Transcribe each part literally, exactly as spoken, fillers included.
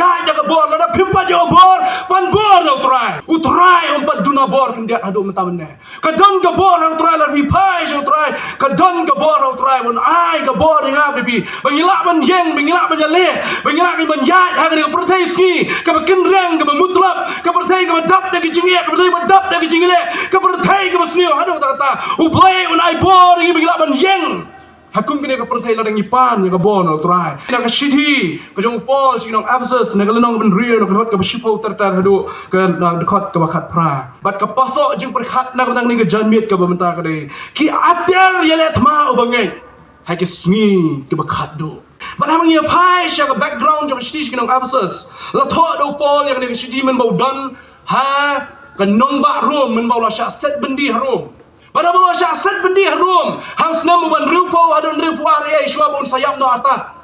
Ai da ka bor, lada phim pat ïoh bor, pan bor na u Trai. U Trai um pat duna bor khyndiat haduh mynta mynne. Ka don ka bor ha u Trai, lada phi phai sha u Trai. Ka don ka bor ha u Trai, ban ai ka bor ïa nga bad phi. Ba ngi lah ban ïeng, ba ngi lah ban ïaleh, ba ngi lah ban ïaid ha kane ka pyrthei sngi kaba kynriang, kaba mutlop, ka pyrthei kaba dap da ka jingeh, ka pyrthei kaba dap da ka jingïaleh, ka pyrthei kaba sniew. Haduh katta katta U Blei un ai bor ïa ngi ba ngi lah ban ïeng ha kum kane ka pyrthei lada ngi pan ïa ka bor na u Trai. Na ka shithi ka jong u Paul sha ki nong Ephesus, na ka lynnong kaba hynriew, na ka dkhot kaba shiphew ter ter haduh ka, na ka dkhot kaba khatphra. Bad ka pasoh jingpyrkhat na ka bynta kane ka janmiet kaba mynta ka dei: Ki atiar ïaleh thma u bangeit ha ki sngi kiba khatduh. Bad haba ngi phai sha ka background jong ka shithi sha ki nong Ephesus, la thoh da u Paul ïa kane ka shithi mynba u don ha ka nongbah Rom, mynba u la shah set byndi ha Rom. Bad haba u la shah set byndi ha Rom ha u snem uba hynriewphew haduh hynriewphew ar A D, shuwa ba un sa ïap noh artat.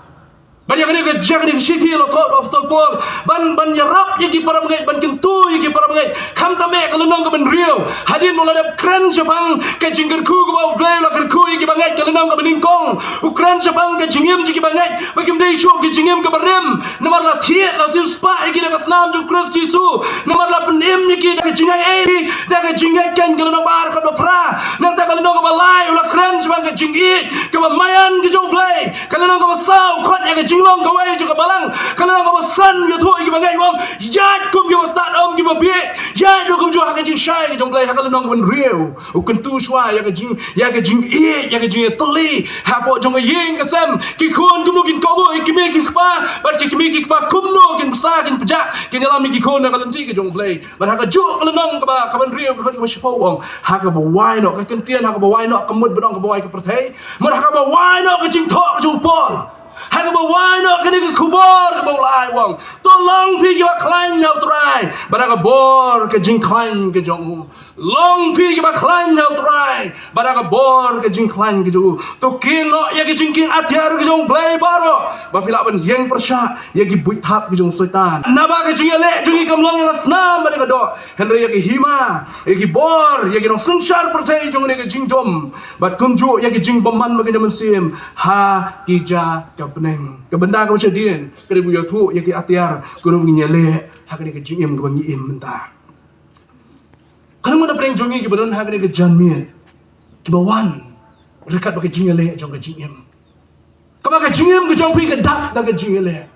Bad ïa kane ka, ïa kane ka shithi la thoh da u Apostol Paul ban, ban ïarap ïa ki para bangeit, ban kyntu ïa ki para bangeit. Khamtam eh ka lynnong kaba hynriew, hadien ba u la dep kren shaphang ka jingkyrkhu kaba U Blei u la kyrkhu ïa ki bangeit, ka lynnong kaba nyngkong, u kren shaphang ka jingim jong ki bangeit ba kim dei shuh ka jingim kaba rim, namar la thied, la siewspah ïa ki da ka snam jong u Khrist Jisu, namar la pynim ïa ki da ka jingaiei, da ka jingngeit keiñ, ka lynnong ba ar, dkhot ba phra. Nangta ka lynnong kaba lai u la kren shaphang ka jingïeit kaba maïan ka jong U Blei. Ka lynnong kaba saw u khot ïa ka jinglong kawei jong ka balang. Ka lynnong kaba san u ïathuh ïa ki bangeit, u ong, ïaid kum kiba stad, ym kum kiba bieit. Ïaid ruh kumjuh ha ka jingshai ka jong U Blei. Ha ka lynnong kaba hynriew u kyntu shuwa ïa ka jing, ïa ka jingïeit, ïa ka jingïatylli hapoh jong ka ïing ka sem. Ki khun kumno kin kohnguh ïa ki kmie ki kpa, bad ki kmie ki kpa kumno kin bsa, kin pjah, kin ïalam ïa ki khun ha ka lynti ka jong U Blei. Bad ha kajuh ka lynnong kaba, kaba hynriew, ka dkhot kaba shiphew, u ong, ha kaba wai noh, ka kyntien ha kaba wai noh kam mut ban ong kaba wai ka pyrthei. Namar ha kaba wai noh ka jingthoh ka jong u Paul, ha kaba wai noh kane ka khubor kaba u la ai, u ong, to long phi kiba khlaiñ ha u Trai bad ha ka bor ka jingkhlaiñ ka jong u. Long phi kiba khlaiñ ha u Trai bad ha ka bor ka jingkhlaiñ ka jong u. To kieng noh ïa ka jingkieng atiar ka jong U Blei baroh, ba phi lah ban ïeng pyrshah ïa ki buit thap ka jong u Soitan. Naba ka jingïaleh jong ngi kam long ïa la snam bad ïa ka doh, hynrei ïa ka hima, ïa ki bor, ïa ki nongsynshar pyrthei jong kane ka jingdum, bad kumjuh ïa ki jingbymman ba ka jingmynsiem ha ki jaka bneng. Ka bynta kaba shadien ka dei ban ïathuh ïa ki atiar kumno ngin ïaleh ha kane ka jingim kaba ngi im mynta. Katno ngut na pdeng jong ngi kiba don ha kane ka janmiet kiba wan ryngkat bad ka jingïaleh jong ka jingim, kaba ka jingim ka jong phi ka dap da ka jingïaleh,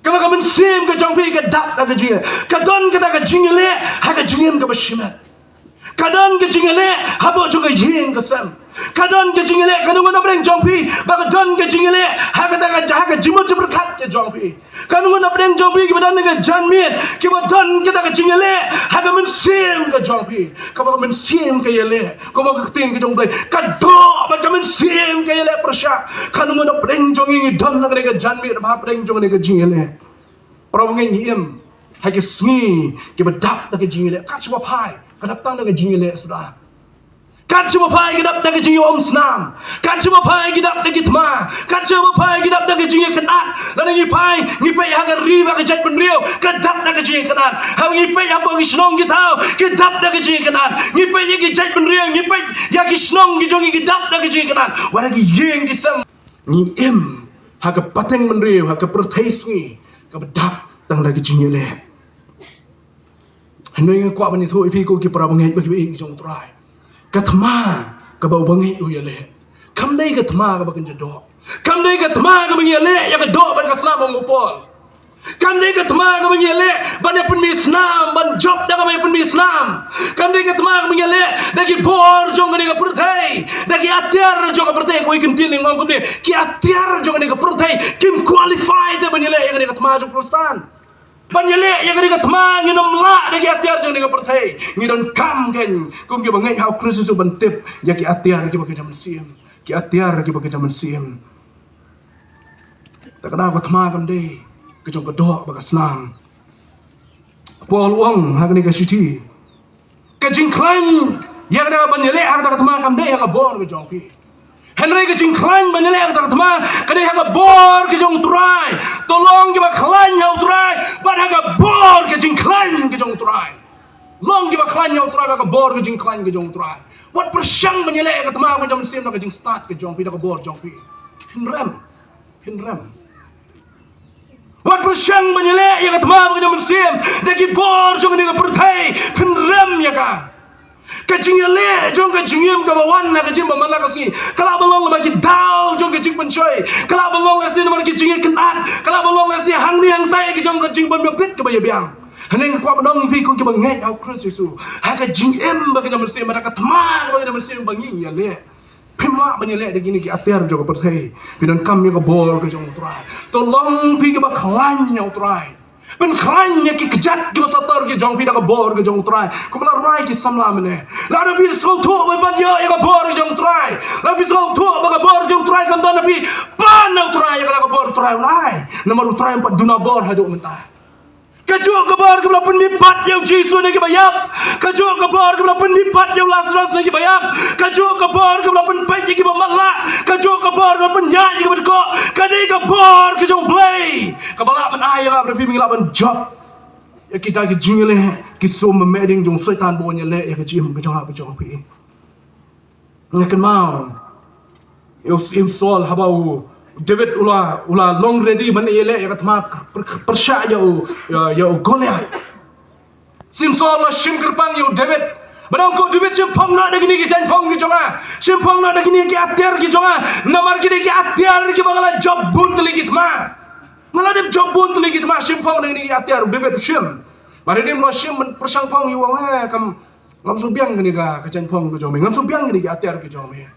kaba ka mynsiem ka jong phi ka dap da ka jingïaleh. Ka don kata ka jingïaleh ha ka jingim kaba shimet. Ka don ka jingïaleh hapoh jong ka ïing ka sem. Ka don ka jingïaleh, katno ngut na pdeng jong phi ba ka don ka jingïaleh ha kata ka, ha ka jingmut jingpyrkhat ka jong phi. Katno ngut na pdeng jong phi kiba don ha ka janmiet kiba don kata ka jingïaleh ha ka mynsiem ka jong phi, kaba ka mynsiem ka ïaleh. Kumba ka ktien ka jong U Blei, ka doh bad ka mynsiem ka ïaleh pyrshah. Katno ngut na pdeng jong ngi ngi don ha kane ka janmiet ba ha pdeng jong kane ka jingïaleh. Para bangeit, ngi im ha ki sngi kiba dap da ka jingïaleh. Kat shaba phai ka dap tang da ka jingïaleh suda. Kat shaba phai ka dap da ka jingïaumsnam. Kat shaba phai ka dap da ki thma. Kat shaba phai ka dap da ka jingïakynad. Lada ngi phai, ngi peit ha ka ri bad ka jaitbynriew, ka dap da ka jingïakynad. Haba ngi peit hapoh ki shnong ki thaw, ki dap da ka jingïakynad. Ngi peit ïa ki jaitbynriew, ngi peit ïa ki shnong ki jong ngi, ki dap da ka jingïakynad. Wat ha ki ïing ki sem ngi im ha ka pateng bynriew, ha ka pyrthei sngi kaba dap tang da ka jingïaleh. Hynrei nga kwah ban ïathuh ïa phi ko ki para bangeit bad kiba ïeit ki jong U Trai, ka thma kaba u bangeit u ïaleh kam dei ka thma kaba kynja doh. Kam dei ka thma kaba ngi ïaleh ïa ka doh bad ka snam, ong u Paul. Kam dei ka thma kaba ngi ïaleh ban ïa pynmih snam, ban jop da kaba ïa pynmih snam. Kam dei ka thma kaba ngi ïaleh da ki bor jong kane ka pyrthei, da ki atiar jong ka pyrthei. Ko i kyntien ong kumne, ki atiar jong kane ka pyrthei kim qualify te ban ïaleh ïa kane ka thma jong Khristan. Ban ïaleh ïa kane ka thma ngin ym lah da ki atiar jong kane ka pyrthei. Ngi donkam kein kum kiba ngeit ha U Khrist Jisu ban tip ïa ki atiar kiba kynja mynsiem, ki atiar kiba kynja mynsiem. Te ka daw ka thma kam dei ka jong ka doh bad ka snam. Paul u ong ha kane ka shithi, ka jingkhlaiñ ïa kata ban ïaleh ha kata ka thma kam dei ha ka bor ka jong phi. Hynrei ka jingkhlaiñ ban ïaleh ha kata ka thma ka dei ha ka bor ka jong U Trai. To long kiba khlaiñ ha U Trai bad ha ka bor ka jingkhlaiñ ka jong U Trai. Long kiba khlaiñ ha U Trai bad ha ka bor ka jingkhlaiñ ka jong U Trai. Wat pyrshang ban ïaleh ha ka thma ka jong mynsiem, da ka jingstad ka jong phi, da ka bor jong phi. Phin rem. Phin rem. Wat pyrshang ban ïaleh ïa ka thma bad ka mynsiem da ki bor jong kane ka pyrthei, pynrem ïa ka. Ka jingïaleh jong ka jingim kaba wan ha ka jingim ba man la ka sngi ka lah ban long namar ki daw jong ka jingpynshoi, ka lah ban long lehse namar ki jingïakynad, ka lah ban long lehse hangne hangtai ki jong ka jingbym ïapit kaba ïabiang. Hynrei nga kwah ban ong ïa phi ko kiba ngeit ha u Khrist Jisu, ha ka jingim bad ka mynsiem, ha ka thma bad ka mynsiem ba ngi ïaleh. Phim lah ban ïaleh da kine ki atiar jong ka pyrthei. Phi donkam ïa ka bor ka jong u Trai. To long phi kiba khlaiñ ïa u Trai. Pynkhlaiñ ïa ki kjat kiba sator ki jong phi da ka bor ka jong u Trai. Kumba la rwai ki samla mynne. Lada phi sngewthuh ba phi ban ïoh ïa ka bor ka jong u Trai, lada phi sngewthuh ba ka bor ka jong u Trai kam don ha phi, pan na u Trai ïa ka, la ka bor u Trai un ai. Namar u Trai um pat duna bor haduh mynta. Kajuh ka bor kaba la pynmihpat ïa u Jisu na kiba ïap. Kajuh ka bor kaba la pynmihpat ïa u Lasarus na kiba ïap. Kajuh ka bor kaba la pynpeit ïa kiba matlah. Kajuh ka bor kaba la pynïaid ïa kiba dkoh. Ka dei ka bor ka jong u Blei kaba lah ban ai ïa nga bad phi, ba ngi lah ban jop ïa kita ki jingïaleh, ki sum ba meh ding jong u Soitan ba wan ïaleh ïa ka jingim ka jong nga bad jong phi. Nga kynmaw ïa u Syiem Saul haba u David u la, u la long ready ban ïaleh ïa ka thma pyr-, pyrshah ïa u, ïa, ïa u Goliath. Syiem Saul u la shim kyrpang ïa u David. Ba dang, ko David, shim phong noh da kine ki jaiñphong ki jong nga. Shim phong noh da kine ki atiar ki jong nga. Namar kine ki atiar kiba nga la jop bun tylli ki thma. Nga la dep jop bun tylli ki thma, shim phong da kine ki atiar, u David u shim. Ba dang u la shim, pyrshang phong ïa u, ong, eh, kam Ngam sngewbiang kane ka, ka jaiñphong ka jong me. Ngam sngewbiang kane ka atiar ka jong me.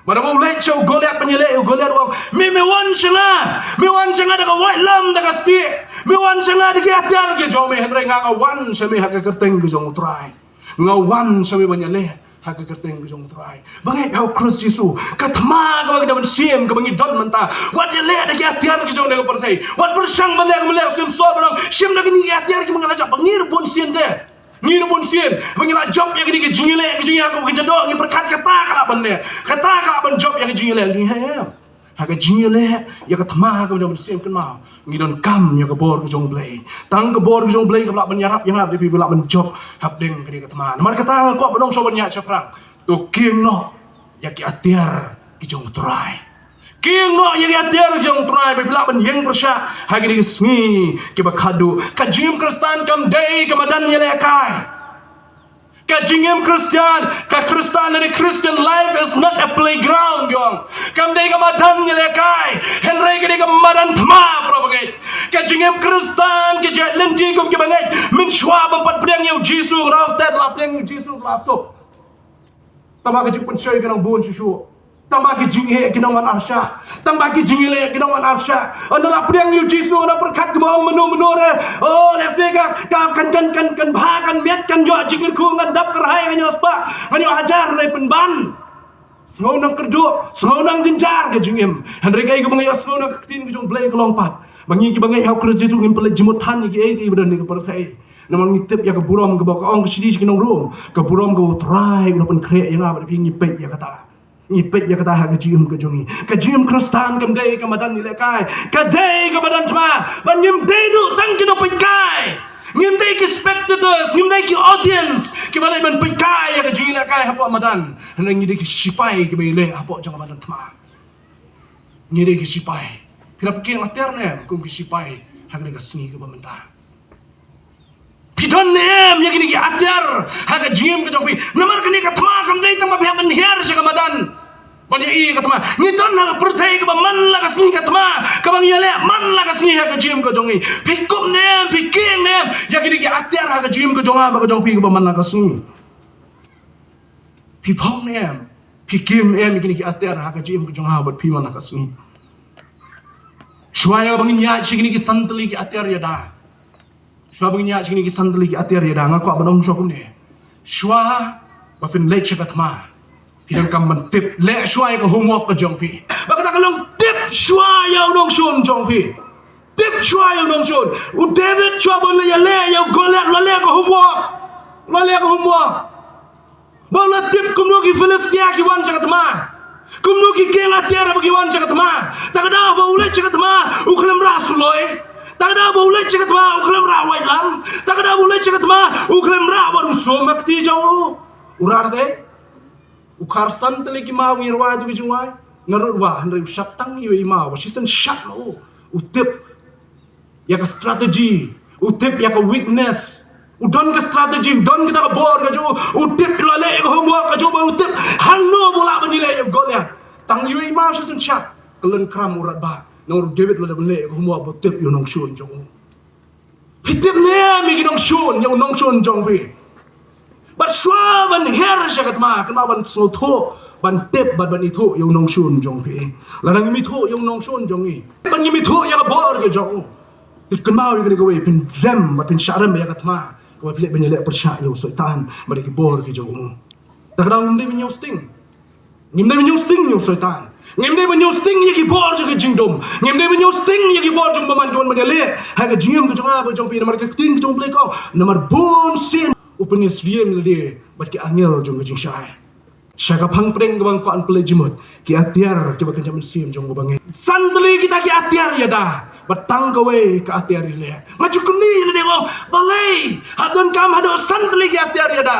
Bad haba u leit sha u Goliath ban ïaleh ïa u Goliath, u ong, me, me wan sha nga. Me wan sha nga da ka waitlam, da ka stieh. Me wan sha nga da ki atiar ka jong me. Hynrei nga, nga wan sha me ha ka kyrteng ka jong u Trai. Nga wan sha me ban ïaleh ha ka kyrteng ka jong u Trai. Ba ngeit ha u Khrist Jisu, ka thma kaba ngi da mynsiem kaba ngi don mynta, wat ïaleh da ki atiar ka jong kane ka pyrthei. Wat pyrshang ban leh, ban leh, Syiem Saul ban ong, shim da kine ki atiar kiba nga la jop, ba ngi ruh bun sien te. Ngi ruh bun sien ba ngi la jop ïa kine ki jingïaleh ki jong ngi ha kaba ki jado, ngi pyrkhat kata ka lah ban leh, kata ka lah ban jop ïa ki jingïaleh ki jong ngi. Em, ha ka jingïaleh ïa ka thma kaba jong mynsiem, kynmaw, ngi donkam ïa ka bor ka jong u Blei. Tang ka bor ka jong u Blei kaba lah ban ïarap ïa nga bad ïa phi ba lah ban jop hapdeng kane ka thma. Namar kata nga kwah ban ong shuwa ban ïaid shaphrang, to kieng noh ïa ki atiar ki jong u Trai. Kieng noh ïa ki atiar ki jong u Trai, ba phi lah ban ïeng pyrshah ha kine ki sngi kiba khatduh. Ka jingim Khristan kam dei ka madan ïalehkai. Ka jingim Khristan, ka Khristan, the Christian life is not a playground, ong. Kam dei ka madan ïalehkai. Hynrei ka dei ka madan thma, para bangeit. Ka jingim Khristan ka jia lynti kum kiba ngeit. Mynshuwa bym pat pdiang ïa u Jisu, ngi te la pdiang ïa u Jisu la suk. Tang ba ki jingpynshoi ki nang bun shuh shuh. Tang ba ki jingeh ki nang wan arshah. Tang ba ki jingïaleh ki nang wan arshah. Ynda la pdiang ïa u Jisu, ynda pyrkhat kumno, mano mano re. Oh, lehse ka, ka kan, kan, kan, kan bha, kan miat, kan ïoh jingkyrkhu, kan dap kyrhai, kan ïoh spah, kan ïoh hajar, re pynban. Sngew nang kyrduh, sngew nang jynjar ka jingim. Hynrei kaei kaba nga ïohsngew na ka ktien ka jong u Blei ka long pat ba ngi kiba ngeit ha u Khrist Jisu ngim pynleit jingmut than ïa kiei kiei ba don ha ka pyrthei. Namar ngi tip ïa ka burom kaba ka ong ka shithi sha ki nong Rom, ka burom kaba u Trai u la pynkhreh ïa nga bad phi, ngi peit ïa kata. Ngi peit ïa kata ha ka jingim ka jong ngi. Ka jingim Khristan kam dei ka madan ïalehkai. Ka dei ka madan thma. Bad ngim dei ruh tang ki nongpeitkai. Ngim dei ki spectators, ngim dei ki audience kiba leit ban peitkai ïa ka jingïalehkai hapoh madan. Hynrei ngi dei ki shipai kiba ïaleh hapoh jong ka madan thma. Ngi dei ki shipai. Phi la kieng atiar ne em kum ki shipai ha kane ka sngi kaba mynta? Phi don ne em ïa kine ki atiar ha ka jingim ka jong phi? Namar kane ka thma kam dei tang ba phi hap ban hiar sha ka madan ban ïohi ïa ka thma. Ngi don ha ka pyrthei kaba man la ka sngi ka thma, kaba ngi ïaleh man la ka sngi ha ka jingim ka jong ngi. Phi kup ne em, phi kieng ne em ïa kine ki atiar ha ka jingim ka jong nga bad ka jong phi kaba man la ka sngi? Phi phong ne em, phi kieng ne em ïa kine ki atiar ha ka jingim ka jong nga bad phi man la ka sngi? Shuwa ïa ba ngin ïaid sha kine ki san tylli ki atiar ïada, shuwa ba ngin ïaid sha kine ki san tylli ki atiar ïada, nga kwah ban ong shuwa kumne. Shuwa ba phin leit sha ka thma, phi donkam ban tip, leh shuwa ïa ka homework ka jong phi. Ba kata ka long, tip shuwa ïa u nongshun jong phi. Tip shuwa ïa u nongshun. U David shuwa ba u la ïaleh ïa u Goliath, u la leh ka homework. U la leh ka homework. Ba u la tip kumno ki Philistia ki wan sha ka thma, kumno ki kieng atiar ba ki wan sha ka thma. Ta ka daw ba u leit sha ka thma, u khlem rah suloi. Ta ka daw ba u leit sha ka thma, u khlem rah waitlam. Ta ka daw ba u leit sha ka thma, u khlem rah wat u sum ha kti jong u. U rah te, u khar san tylli ki maw, u rwai tu ki jingwai. Nga rut wa, hynrei u shap tang ïa i maw, wa shisien shap ma u. U tip. ïa ka strategy, u tip ïa ka weakness. U don ka strategy, u don kita ka bor ka jong u, u tip ïa la leh ïa ka homework ka jong u, u tip hangno ba u lah ban ïaleh ïa u Goliath. Tang ïa u i ma shu sngewsih, ka lynkhram u radbah. Nang u David u la leh ïa ka homework ba u tip ïa u nongshun jong u. Phi tip ne em ïa ki nongshun, ïa u nongshun jong phi? Bad shuwa ban hiar sha ka thma, kynmaw ban sngewthuh, ban tip, bad ban ithuh ïa u nongshun jong phi. Lada ngim ithuh ïa u nongshun jong ngi, ban ngim ithuh ïa ka bor ka jong u, te kynmaw ïa kane kawei, phin rem, bad phin shah rem ïa ka thma kaba phi leh ban ïaleh pyrshah ïa u Soitan bad ïa ki bor ki jong u. Te ka dang ngim dei ban ïoh sting. Ngim dei ban ïoh sting ïa u Soitan. Ngim dei ban ïoh sting ïa ki bor jong ka jingdum. Ngim dei ban ïoh sting ïa ki bor jong u bymman kiban ban ïaleh ha ka jingim ka jong nga bad jong phi, namar ka ktien ka jong u Blei ka ong, namar bun sien u pynïasyriem ïa lade bad ki angel jong ka jingshai. Sha ka phang pdeng kaba nga kwah ban pynleit jingmut, ki atiar kiba kynja mynsiem jong u bangeit. San tylli kita ki atiar ïada, bad tang kawei ka atiar ïaleh. Nga ju kylli ïa lade ba, balei hap donkam haduh san tylli ki atiar ïada?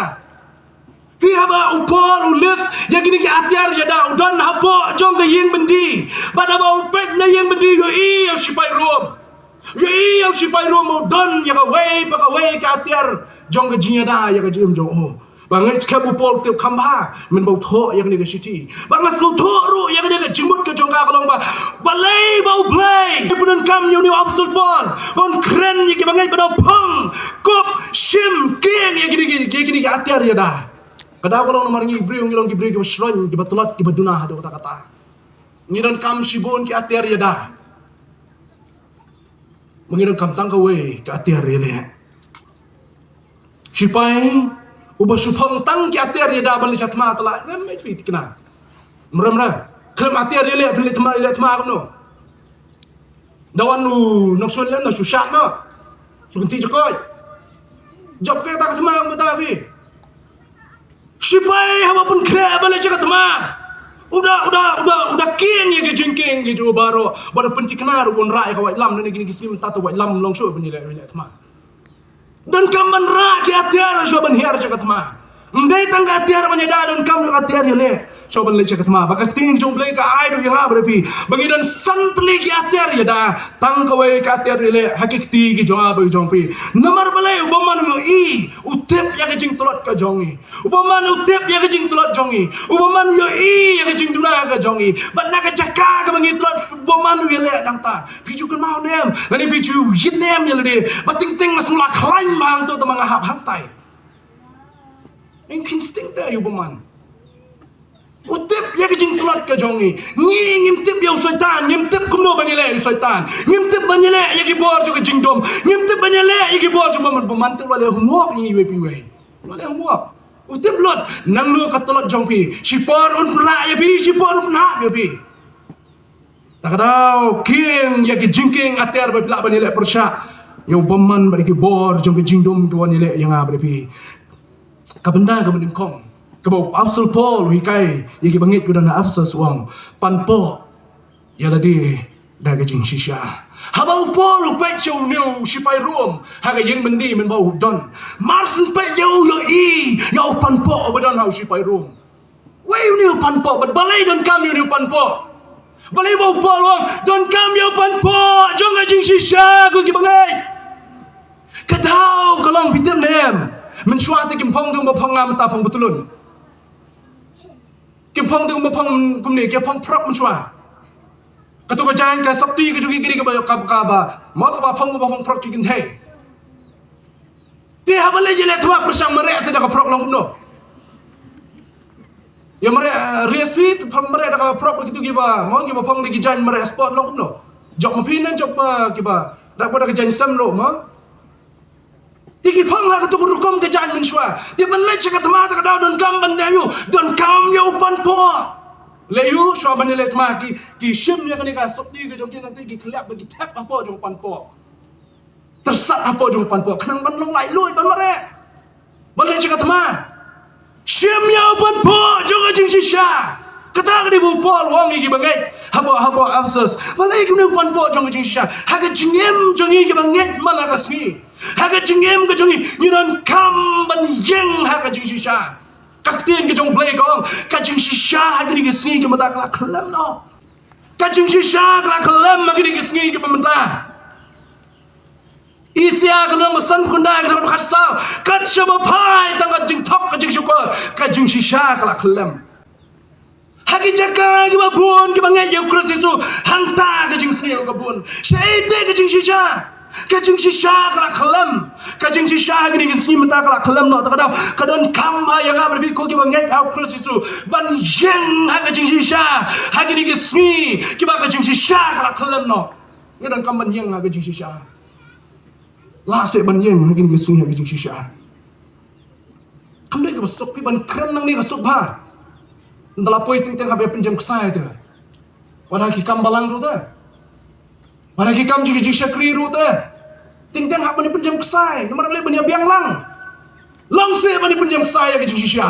Phi, haba u Paul u list ïa kine ki atiar ïada, u don hapoh jong ka ïing byndi. Bad haba u peit na ïing byndi, u ïohi ïa u shipai Rom. U ïohi ïa u shipai Rom u don ïa kawei pa kawei ka atiar jong ka jingïada ïa ka jingim jong u. Ba ngeit skhem u Paul u tip kham bha mynba u thoh ïa kane ka shithi. Ba nga sngewthuh ruh ïa kane ka jingmut ka jong ka ka long ba, balei ba u Blei u pyndonkam ïa une u Apostol Paul ban kren ïa ki bangeit ba dang phong, kup, shim, kieng ïa kine ki, ïa kine ki atiar ïada. Ka daw ka long namar ngi briew ngi long ki briew kiba shloiñ, kiba tlot, kiba duna haduh katta katta. Ngi donkam shibun ki atiar ïada. Ba ngi donkam tang kawei ka atiar ïaleh. Shipai uba shu phong tang ki atiar ïada ban leit sha thma, te la ngam mei phi thikna. Mrem mrem. Khlem atiar ïaleh, phi leit thma, leit thma kumno? Da wan u nongshun lem, na shu shah noh. Shu kynti jakoit. Jop kata ka thma kumta phi. Shipai haba pynkhreh ban leit sha ka thma, u da, u da, u da, u da kieng ïa ki jingkieng ki jong u baroh. Bad u pynthikna ruh ban rah ïa ka waitlam, lane kine ki sngi mynta te waitlam long shuh ban ïaleh, ïaleh thma. Donkam ban rah ki atiar shuwa ban hiar sha ka thma. Ym dei tang ka atiar ban ïada, donkam ruh ka atiar ïaleh shuwa ban leit sha ka thma. Ba ka ktien jong u Blei ka ai ruh ïa nga bad ïa phi ba ngi don san tylli ki atiar ïada, tang kawei ka atiar ïaleh ha ki kti ki jong nga bad jong phi. Namar balei? U bymman u ïohi, u tip ïa ka jingtlot ka jong ngi. U bymman u tip ïa ka jingtlot jong ngi. U bymman u ïohi ïa ka jingduna ka jong ngi. Bad na ka jaka kaba ngi tlot, u bymman u ïaleh nangta. Phi ju kynmaw ne em, lane phi ju ïit ne em ïa lade ba teng teng nga sngewlah khlaiñ bha hangto, tangba nga hap hangtai. Ïa ki instinct te ïa u bymman. U tip ïa ka jingtlot ka jong ngi. Ngi ngim tip ïa u Soitan, ngim tip kumno ban ïaleh ïa u Soitan. Ngim tip ban ïaleh ïa ki bor jong ka jingdum. Ngim tip ban ïaleh ïa ki bor jong u bymman, bymman te u la leh homework ïa ngi iwei pa iwei. U la leh homework. U tip lut nangno ka tlot jong phi. Shipor un pynrah ïa phi, shipor un pynhap ïa phi. Ta ka daw kieng ïa ki jingkieng atiar ba phi lah ban ïaleh pyrshah ïa u bymman bad ïa ki bor jong ki jingdum ki wan ïaleh ïa nga bad ïa phi. Ka bynta kaba nyngkong kaba u Apostol Paul u hikai ïa ki bangeit ba don ha Ephesus u ong, panpoh ïa lade da ka jingshisha. Haba u Paul u peit sha une u shipai Rom ha ka ïing byndi mynba u don, mar syn peit ïa u ïohi ïa u panpoh uba don ha u shipai Rom. Wei une u panpoh, bad balei donkam ïa une u panpoh? Balei ba u Paul u ong donkam ïa u panpoh jong ka jingshisha, ko ki bangeit? Ka daw ka long, phi tip ne em, mynshuwa te kim phong te kumba phong nga mynta, phong ba tlun. Kim phong te kumba phong kumne, ki phong phrok mynshuwa. Kato ka jaiñ ka sopti ka jong ki, kaba, kaba, kaba, mo, kaba phong kumba phong phrok ki kynthei. Te haba leit ïaleh thma pyrshang mareh sa da ka phrok, long kumno? Ïa mareh, eh, rias phi, pyrshang mareh da ka phrok, kito kiba, mo, kiba phong da ki jaiñ mareh spot, long kumno? Jop ma phi ne jop ma kiba, da, da ka jaiñ sem ruh, mo? Te ki phong ha kato ka rukom ka jaiñ mynshuwa. Te ban leit sha ka thma ta ka daw donkam ban leh aïu? Donkam ïa u panpoh. Leh aïu? Shuwa ban leit thma ki, ki shim ïa kane ka sopti ka jong ki, nangta ki khleh bad ki thep hapoh jong u panpoh. Tyrsat hapoh jong u panpoh khnang ban long laitluid ban mareh. Ban leit sha ka thma, shim ïa u panpoh jong ka jingshisha. Kata ka dei ba u Paul u ong ïa ki bangeit hapoh, hapoh Ephesus. Balei kane u panpoh jong ka jingshisha? Ha ka jingim jong ngi ki bangeit man la ka sngi, ha ka jingim ka jong ngi, ngi donkam ban ïeng ha ka jingshisha. Ka ktien ka jong u Blei ka ong, ka jingshisha ha kine ki sngi kiba mynta ka la khlem noh. Ka jingshisha ka la khlem ha kine ki sngi kiba mynta. Isaïah ka lynnong ba sanphew khyndai ka dkhot khatsaw. Kat shaba phai tang ka jingthok ka jingshukor, ka jingshisha ka la khyllem. Ha ki jaka kiba bun kiba ngeit ïa u Khrist Jisu, hangta ka jingsniew ka bun. Shaei te ka jingshisha? Ka jingshisha ka la khyllem. Ka jingshisha ha kine ki sngi mynta ka la khyllem noh, te ka daw ka donkam ha ïa nga bad phi ko kiba ngeit ha u Khrist Jisu ban ïeng ha ka jingshisha ha kine ki sngi kiba ka jingshisha ka la khyllem noh. Ngi donkam ban ïeng ha ka jingshisha. Lah seh ban ïeng ha kine ki sngi ha ka jingshisha. Kam dei kaba suk phi ban kren nangne ka suk bha. Ynda la poi teng teng hap ïa pynjem ksai te. Wat ha ki kam balang ruh te. Wat ha ki kam jong ki jingshakri ruh te. Teng teng hap ban ïa pynjem ksai. Namar leh ban ïa biang lang. Long seh ban ïa pynjem ksai ïa ka jingshisha.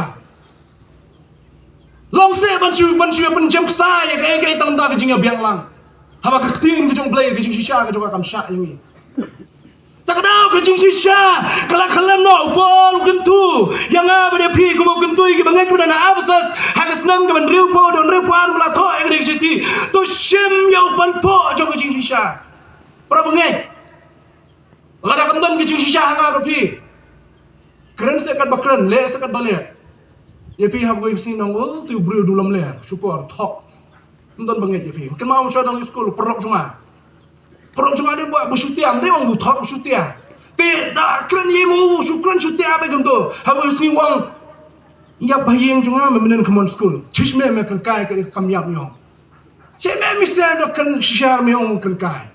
Long seh ban shu ban shu ïa pynjem ksai ïa kaei kaei tang da ka jingïabiang lang. Haba ka ktien ka jong U Blei ka jingshisha ka jong ka kam shah ïa ngi. Te ka daw ka jingshisha ka la khyllem noh. U Paul u kyntu ïa nga bad ïa phi kum u kyntu ïa kiba ngeit, u don ha Ephesus ha ka snem kaba hynriewphew, don hynriewphew ar ba la thoh ïa kane ka shithi. To shim ïa u panpoh jong ka jingshisha. Para bangeit, lada kam don ka jingshisha ha nga bad phi, kren seh katba kren, leh seh katba leh. Ïa phi hap wei ka sngi nong, oh, te u briew u dei u lamler, shukor, thok. Ym don ba ngeit ïa phi. Kynmaw shuwa dang skul, paralok jong nga. Paralok jong nga dei ba, ba shu tiam, dei ong ba thok, ba shu tiam. Te da kren ïa mo, shu kren shu tiam ba kumto. Hap wei ka sngi u ong, ïap ha ïing jong nga, me mynnin ka mon skul. Chish me, me kren kai ka kam ïap me ong. Che me mi se do kren shisha me ong kren kai.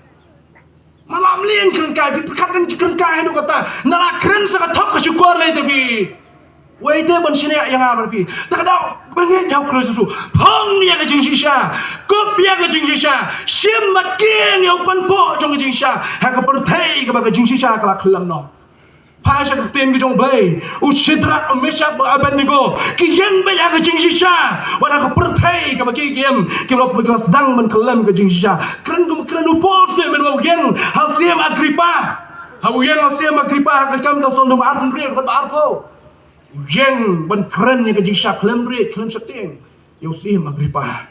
Ma la mlien kren kai, phi pyrkhat dang kren kai haduh katta. Nala kren sa ka thok ka shukor lei te phi. Wei te ban shaniah ïa nga bad phi. Te ka daw ba ngeit ïa u Khrist Jisu. Phong ïa ka jingshisha. Kup ïa ka jingshisha. Shim bad kieng ïa u panpoh jong ka jingshisha. Ha ka pyrthei kaba ka jingshisha ka la khyllem noh. Phai sha ka ktien ka jong U Blei. U Shadrak, u Meshak bad u Abednego ki ïeng beit ha ka jingshisha. Wat ha ka pyrthei kaba ki, ki im, ki la, ki la sdang ban khyllem ka jingshisha. Kren kum kren u Paul seh mynba u ïeng ha u Syiem Agrippa. Haba u ïeng ha u Syiem Agrippa ha ka Kam Samson lynnong ba arphew hynriew, dkhot ba arphew. U ïeng ban kren ïa ka jingshisha khlem rieh khlem sheptieng ïa u Syiem Agrippa.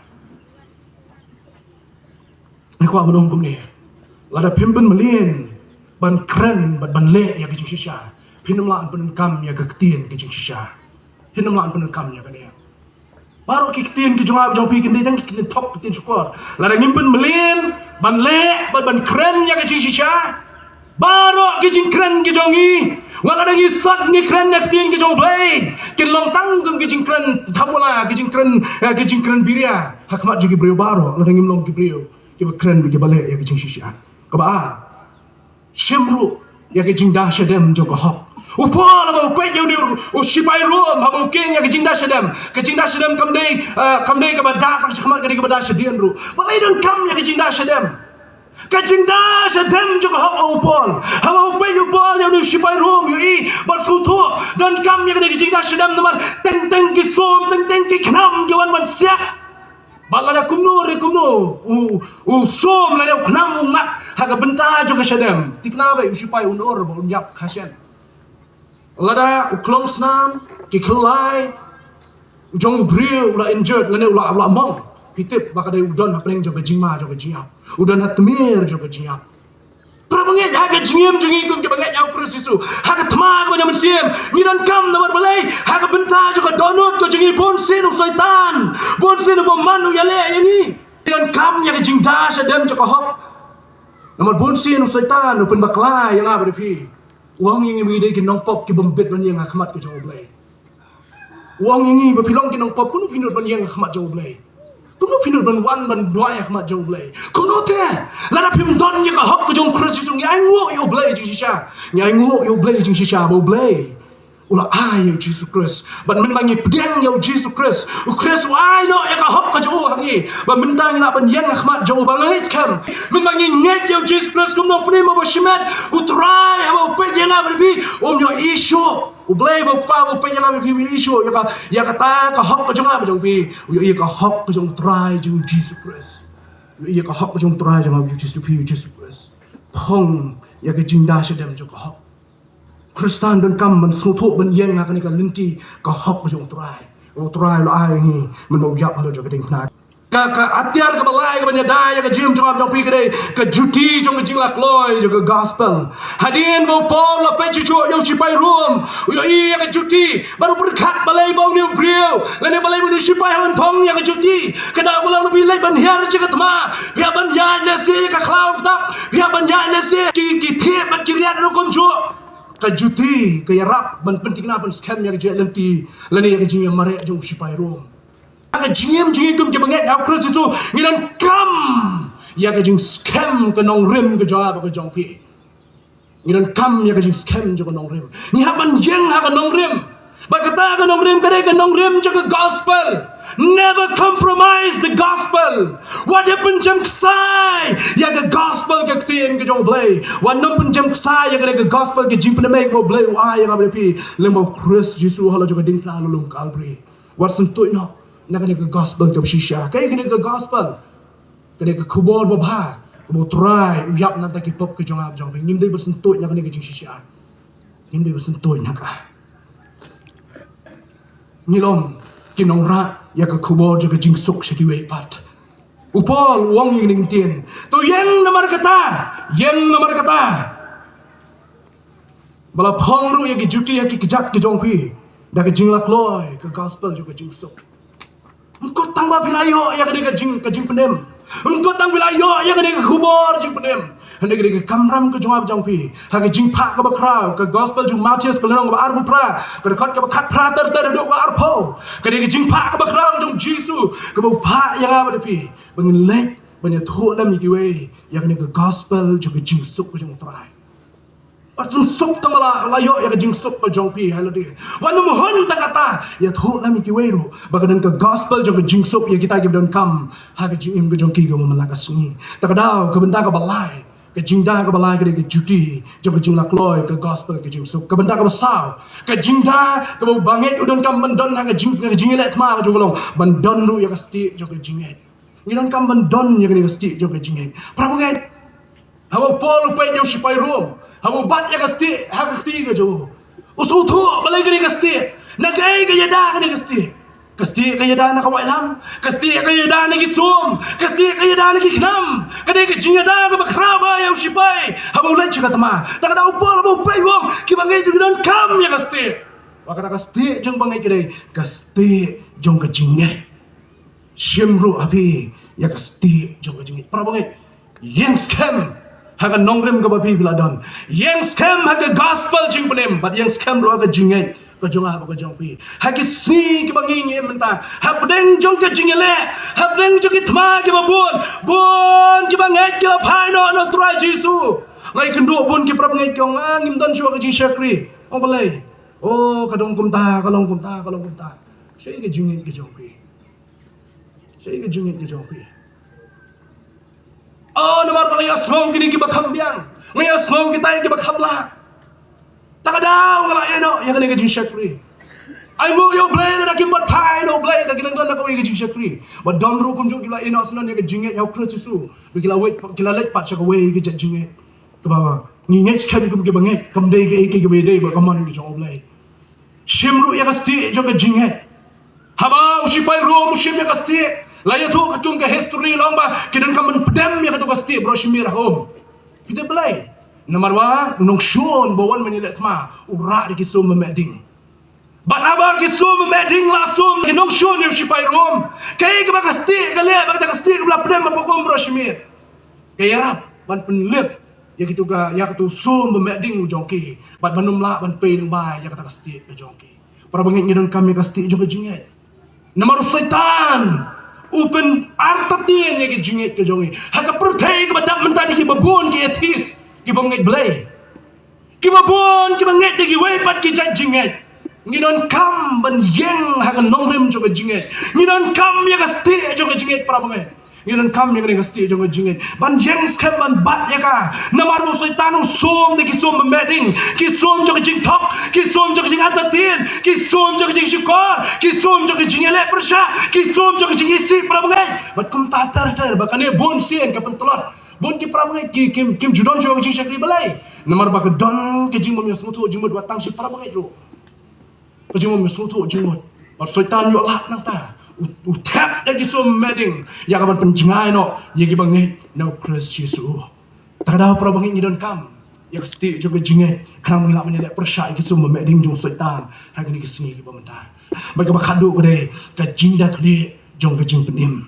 Nga kwah ban ong kumne. Lada phim pynmlien ban kren bad ban leh ïa ka jingshisha, phin ym lah ban pyndonkam ïa ka ktien ka jingshisha. Phin ym lah ban pyndonkam ïa kane. Baroh ki ktien ki jong nga jong phi kin dei tang ki ktien thok, ktien shukor. Lada ngim pynmlien ban leh bad ban kren ïa ka jingshisha, baroh ki jingkren ki jong ngi, wat lada ngi sot ngi kren ïa ka ktien ki jong U Blei, kin long tang kum ki jingkren thamula, ki jingkren, eh, ki jingkren biria ha khmat jong ki briew baroh, lada ngim long ki briew kiba kren bad kiba leh ïa ka jingshisha. Kaba ar, shim ruh ïa ka jingda shadem jong ka hok. U Paul haba u peit ïa u, u shipai Rom, haba u kynmaw ïa ka jingda shadem. Ka jingda shadem kam dei, eh, kam dei kaba da tang shakhmat, ka dei kaba da shadien ruh. Balei donkam ïa ka jingda shadem? Ka jingda shadem jong ka hok, ong u Paul. Haba u peit u Paul ïa u shipai Rom, ïohi, bad sngewthuh, donkam ïa kane ka jingda shadem namar teng teng ki sum, teng teng ki khnam ki wan ban siak. Bad lada kumno re kumno u, u sum lada u khnam u ngat ha ka bynta jong ka shadem, thikna ba u shipai un ur ba un ïap kha shen. Lada u khlong snam, ki khyllai jong u briew u la injured lane u la, u la mong, phi tip ba ka dei u don hapdeng jong ka jingma jong ka jingïap, u don ha tmier jong ka jingïap. Para bangeit, ha ka jingim jong ngi kum kiba ngeit ïa u Khrist Jisu, ha ka thma kaba na mynsiem, ngi donkam namar balei? Ha ka bynta jong ka dohnud ka jong ngi bunsien u Soitan, bunsien u bymman u ïaleh ïa ngi. Ngi donkam ïa ka jingda shadem jong ka hok. Namar bunsien u Soitan u pynbakla ïa nga bad ïa phi. U ong ïa ngi ba ngi dei ki nongpop ki bym bit ban ïeng ha khmat ka jong U Blei. U ong ïa ngi ba phi long ki nongpop, kumno phi nud ban ïeng ha khmat jong U Blei? Kumno phi nud ban wan ban duwai ha khmat jong U Blei? Kumno te? Lada phim don ïa ka hok ka jong u Khrist Jisu, ngi ainguh ïa U Blei jingshisha. Ngi ainguh ïa U Blei jingshisha ba U Blei u la ai ïa u Jisu Khrist. Bad mynba ngi pdiang ïa u Jisu Khrist, u Khrist u ai noh ïa ka hok ka jong u ha ngi. Ba mynta ngi lah ban ïeng ha khmat jong u ba ngeit skhem. Mynba ngi ngeit ïa u Jisu Khrist kum u nongpynim uba shimet, u Trai haba u peit ïa nga bad ïa phi, um ïohi shuh. U Blei ba u Kpa ba u peit ïa nga bad ïa phi, um ïohi shuh ïa ka, ïa kata ka hok ka jong nga bad jong phi. U ïohi ïa ka hok ka jong u Trai jong u Jisu Khrist. U ïohi ïa ka hok ka jong u Trai jong nga bad jong phi, u Jisu Khrist. Phong ïa ka jingda shadem jong ka hok. Khristan donkam ban sngewthuh ban ïeng ha kane ka lynti ka hok ka jong u Trai. U Trai u la ai ngi mynba u ïap halor jong ka diengphna. Ka, ka atiar kaba lai kaban ïada ïa ka jingim jong nga jong phi ka dei ka juti jong ka jinglakloi jong ka gospel. Hadien ba u Paul u la peit shuh shuh ïa u shipai Rom, u ïohi ïa ka juti, bad u pyrkhat balei ba une u briew lane balei ba une u shipai u hap ban phong ïa ka juti. Ka daw ka long ba phi leit ban hiar sha ka thma, phi hap ban ïaid lehse ïa ka khlaw ka ktap, phi hap ban ïaid lehse ki, ki thied bad ki riat ruh kumjuh. Ka juti ka ïarap ban pynthikna, ban skhem ïa ka jingïaid lynti lane ïa ka jingïamareh jong u shipai Rom. Ka jingim jong ngi kum ki bangeit ha u Khrist Jisu, ngi donkam ïa ka jingskhem ka nongrim ka jong nga bad ka jong phi. Ngi donkam ïa ka jingskhem jong ka nongrim. Ngi hap ban ïeng ha ka nongrim. Bad kata ka nongrim ka dei ka nongrim jong ka gospel. Never compromise the gospel. Wat ïa pynjem ksai ïa ka gospel, ka ktien ka jong U Blei. Wat nym pynjem ksai ïa ka dei ka gospel, ka jingpynmih ka U Blei u ai ïa nga bad ïa phi lyngba u Khrist Jisu halor jong ka diengphna halor lum Kalbari. Wat syntuid noh na kane ka gospel kaba shisha. Kaei kane ka gospel? Kane ka khubor babha kaba U Trai u ïap na ka bynta ki pop ka jong nga jong phi. Ngim dei ban syntuid na kane ka jingshisha. Ngim dei ban syntuid na ka. Ngi long ki nongrah ïa ka khubor jong ka jingsuk sha kiwei pat. U Paul u ong ïa kane ka ktien, to ïeng namar kata, ïeng namar kata. Ba la phong ruh ïa ki juti ha ki kjat ki jong phi da ka jinglakloi ka gospel jong ka jingsuk. Ym kut tang ba phi la ïoh ïa kane ka jing, ka jingpynim. Ym kut tang phi la ïoh ïa kane ka khubor jingpynim. Hynrei ka dei ka kamram ka jong nga jong phi ha ka jingphah kaba khraw, ka gospel jong u Mathaios ka lynnong kaba arphew phra, ka dkhot kaba khatphra ter ter haduh kaba arphew. Ka dei ka jingphah kaba khraw jong u Jisu kaba u phah ïa nga bad ïa phi ba ngin leit ban ïathuh lem ïa kiwei ïa kane ka gospel jong ka jingsuk ka jong U Trai. Wat nym suk tang ba la, la ïoh ïa ka jingsuk ka jong phi ha lade. Wat nym hun tang kata, ïathuh lem ïa kiwei ruh ba ka don ka gospel jong ka jingsuk ïa kita kiba donkam ha ka jingim ka jong ki kaba man la ka sngi. Ta ka daw, ka bynta kaba lai, ka jingda kaba lai ka dei ka juti jong ka jinglakloi ka gospel ka jingsuk. Ka bynta kaba saw, ka jingda kaba u bangeit u donkam ban don ha ka jing, ka jingïaleh thma ka jong ka long ban don ruh ïa ka stieh jong ka jingngeit. Ngi donkam ban don ïa kane ka stieh jong ka jingngeit. Para bangeit, haba u Paul u peit ïa u shipai Rom, haba u bat ïa ka stieh ha ka kti ka jong u, u sngewthuh balei kane ka stieh, na kaei ka ïada kane ka stieh. Ka stieh ka ïada na ka waitlam, ka stieh ka ïada na ki sum, ka stieh ka ïada na ki khnam. Ka dei ka jingïada kaba khraw ba ïa u shipai haba u leit sha ka thma. Ta ka daw u Paul haba u peit u ong ki bangeit ki donkam ïa ka stieh. Bad kata ka stieh jong bangeit ka dei ka stieh jong ka jingngeit. Shim ruh ha phi ïa ka stieh jong ka jingngeit. Para bangeit, ïeng skhem ha ka nongrim kaba phi, phi la don. Ïeng skhem ha ka gospel jingpynim bad ïeng skhem ruh ha ka jingngeit ka jong nga bad ka jong phi. Ha ki sngi kiba ngi, ngi im mynta, hapdeng jong ka jingïaleh, hapdeng jong ki thma kiba bun, bun kiba ngeit ki la phai noh na U Trai Jisu. Nga ïakynduh bun ki para bangeit ki ong, ah, ngim don shuh ka jingshakri. Ong balei? Oh, ka long kumta, ka long kumta, ka long kumta. Shaei ka jingngeit ka jong phi? Shaei ka jingngeit ka jong phi? Oh, namar ba nga ïohsngew kine kiba kham biang, nga ïohsngew kita kiba kham lah. Ta ka daw nga la ïeh noh ïa kane ka jingshakri. Ai nguh ïa U Blei lada kim pat phai noh U Blei, da ki nang don na kawei ka jingshakri. Ba don ruh kumjuh ki la ïeh noh syndon ïa ka jingngeit ïa U Khrist Jisu. Ba ki la weit, ki la leit pat sha kawei ka jait jingngeit. Kaba ngi ngeit skhem kum kiba ngeit, kam dei kaei kaei kaba ïadei bad ka mon ka jong U Blei. Shim ruh ïa ka stieh jong ka jingngeit. Haba u shipai Rom u shim ïa ka stieh, la ïathuh katkum ka history, long ba ki donkam ban pdem ïa katu ka stieh baroh shimir ha ka um. Phi tip balei? Namar ba u nongshun ba wan ban ïaleh thma u rah da ki sum ba meh ding. Bad haba ki sum ba meh ding la sum ki nongshun ïa u shipai Rom, kaei kaba ka stieh ka leh, ba kata ka stieh kaba la pdem hapoh ka um baroh shimir, ka ïarap ban pynlip ïa kitu ka, ïa katu sum ba meh ding u jong ki, bad ban ym lah ban pei lyngba ïa kata ka stieh ka jong ki. Para bangeit, ngi donkam ïa ka stieh jong ka jingngeit. Namar u Soitan u pynartatien ïa ka jingngeit ka jong ngi. Ha ka pyrthei kaba dap mynta, dei kiba bun ki atheist, kiba ngeit Blei. Kiba bun kiba ngeit da kiwei pat ki jait jingngeit. Ngi donkam ban ïeng ha ka nongrim jong ka jingngeit. Ngi donkam ïa ka stieh jong ka jingngeit, para bangeit. Ngi donkam ïa kane ka stieh jong ka jingngeit ban ïeng skhem ban bat ïa ka. Namar ba u Soitan u sum da ki sum ba meh ding, ki sum jong ka jingthok, ki sum jong ka jingartatien, ki sum jong ka jingshukor, ki sum jong ka jingïaleh pyrshah, ki sum jong ka jingisih, para bangeit. Bad kumta ter ter, ba kane bun sien ka pyntlot. Bun ki para bangeit ki, kim, kim ju don shuh ka jingshakri. Balei? Namar ba ka don ka jingbym ïasngewthuh jingmut wat tang shi para bangeit ruh. Ka jingbym ïasngewthuh jingmut. Bad u Soitan u ïoh lad nangta. U, u thep da ki sum meding ïa ka ban pynjngai noh ïa ki bangeit na u Khrist Jisu. Ta ka daw para bangeit ngi donkam ïa ka stieh jong ka jingngeit, khnang ba ngin lah ban ïaleh pyrshah ïa ki sum meding jong u Soitan ha kine ki sngi kiba mynta. Bad kaba khatduh ka dei ka jingda khlieh jong ka jingpynim.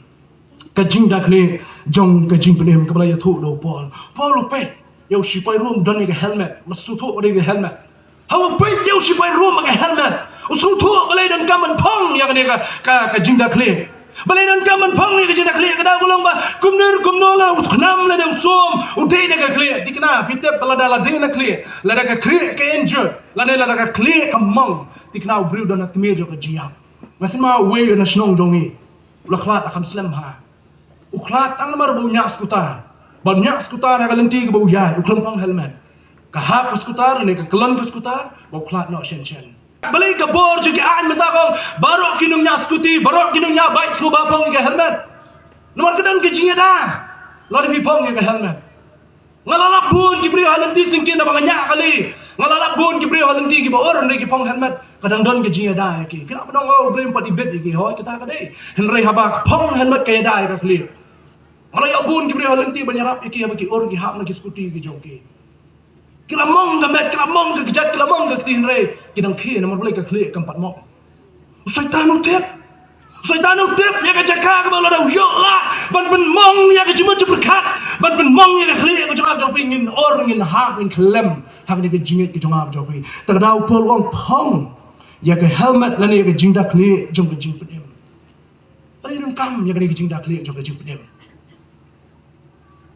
Ka jingda khlieh jong ka jingpynim kaba la ïathuh da u Paul. Paul u peit ïa u shipai Rom don ïa ka helmet, ma sngewthuh ba dei ka helmet. Haba u peit ïa u shipai Rom ha ka helmet, u sngewthuh balei donkam ban phong ïa kane ka, ka, ka jingda khlieh. Balei donkam ban phong ïa ka jingda khlieh, ka daw ka long ba kumno kumno la u khnam lane u sum u dei na ka khlieh. Thikna, phi tip ba lada la dei na khlieh, lada ka khlieh ka injured, lane lada ka khlieh ka mong, thikna u briew don ha tmier jong ka jingïap. Nga kynmaw uwei na shnong jong ngi, u la khlad, la kham slem bha. U khlad tang namar ba u ñiah skutar. Ba u ñiah skutar ha ka lynti kaba u ïai, u khlem phong helmet. Ka hap ka skutar ne ka kyllon ka skutar, ba u khlad noh shen shen. Balei ka bor jong ki aiñ mynta ka ong, baroh ki nongñiah skuti, baroh ki nongñiah bike sngewbha phong ïa ka helmet. Namar ka don ka jingïada lada phi phong ïa ka helmet. Nga la lap bun ki briew ha lynti syngkien naba nga ñiah kali. Nga la lap bun ki briew ha lynti kiba ur hynrei ki phong helmet, ka dang don ka jingïada ïa ki. Phi lah ban ong, oh, u Blei um pat ibit ïa ki. Hooid, kata ka dei. Hynrei haba ka phong helmet ka ïada ïa ka khlieh. Nga la ïoh bun ki briew ha lynti ban ïarap ïa ki haba ki ur ki hap na ki skuti ki jong ki. Ki la mong ka met, ki la mong ka kjat, ki la mong ka kti, hynrei ki dang khie namar balei, ka khlieh kam pat mong. U Soitan u tip. U Soitan u tip ïa ka jaka kaba lada u ïoh lad ban pynmong ïa ka jingmut jingpyrkhat, ban pynmong ïa ka khlieh ka jong nga jong phi, ngin ur, ngin hap, ngin khyllem ha kane ka jingngeit ka jong nga jong phi. Ta ka daw Paul u ong phong ïa ka helmet lane ïa ka jingda khlieh jong ka jingpynim. Balei donkam ïa kane ka jingda khlieh jong ka jingpynim?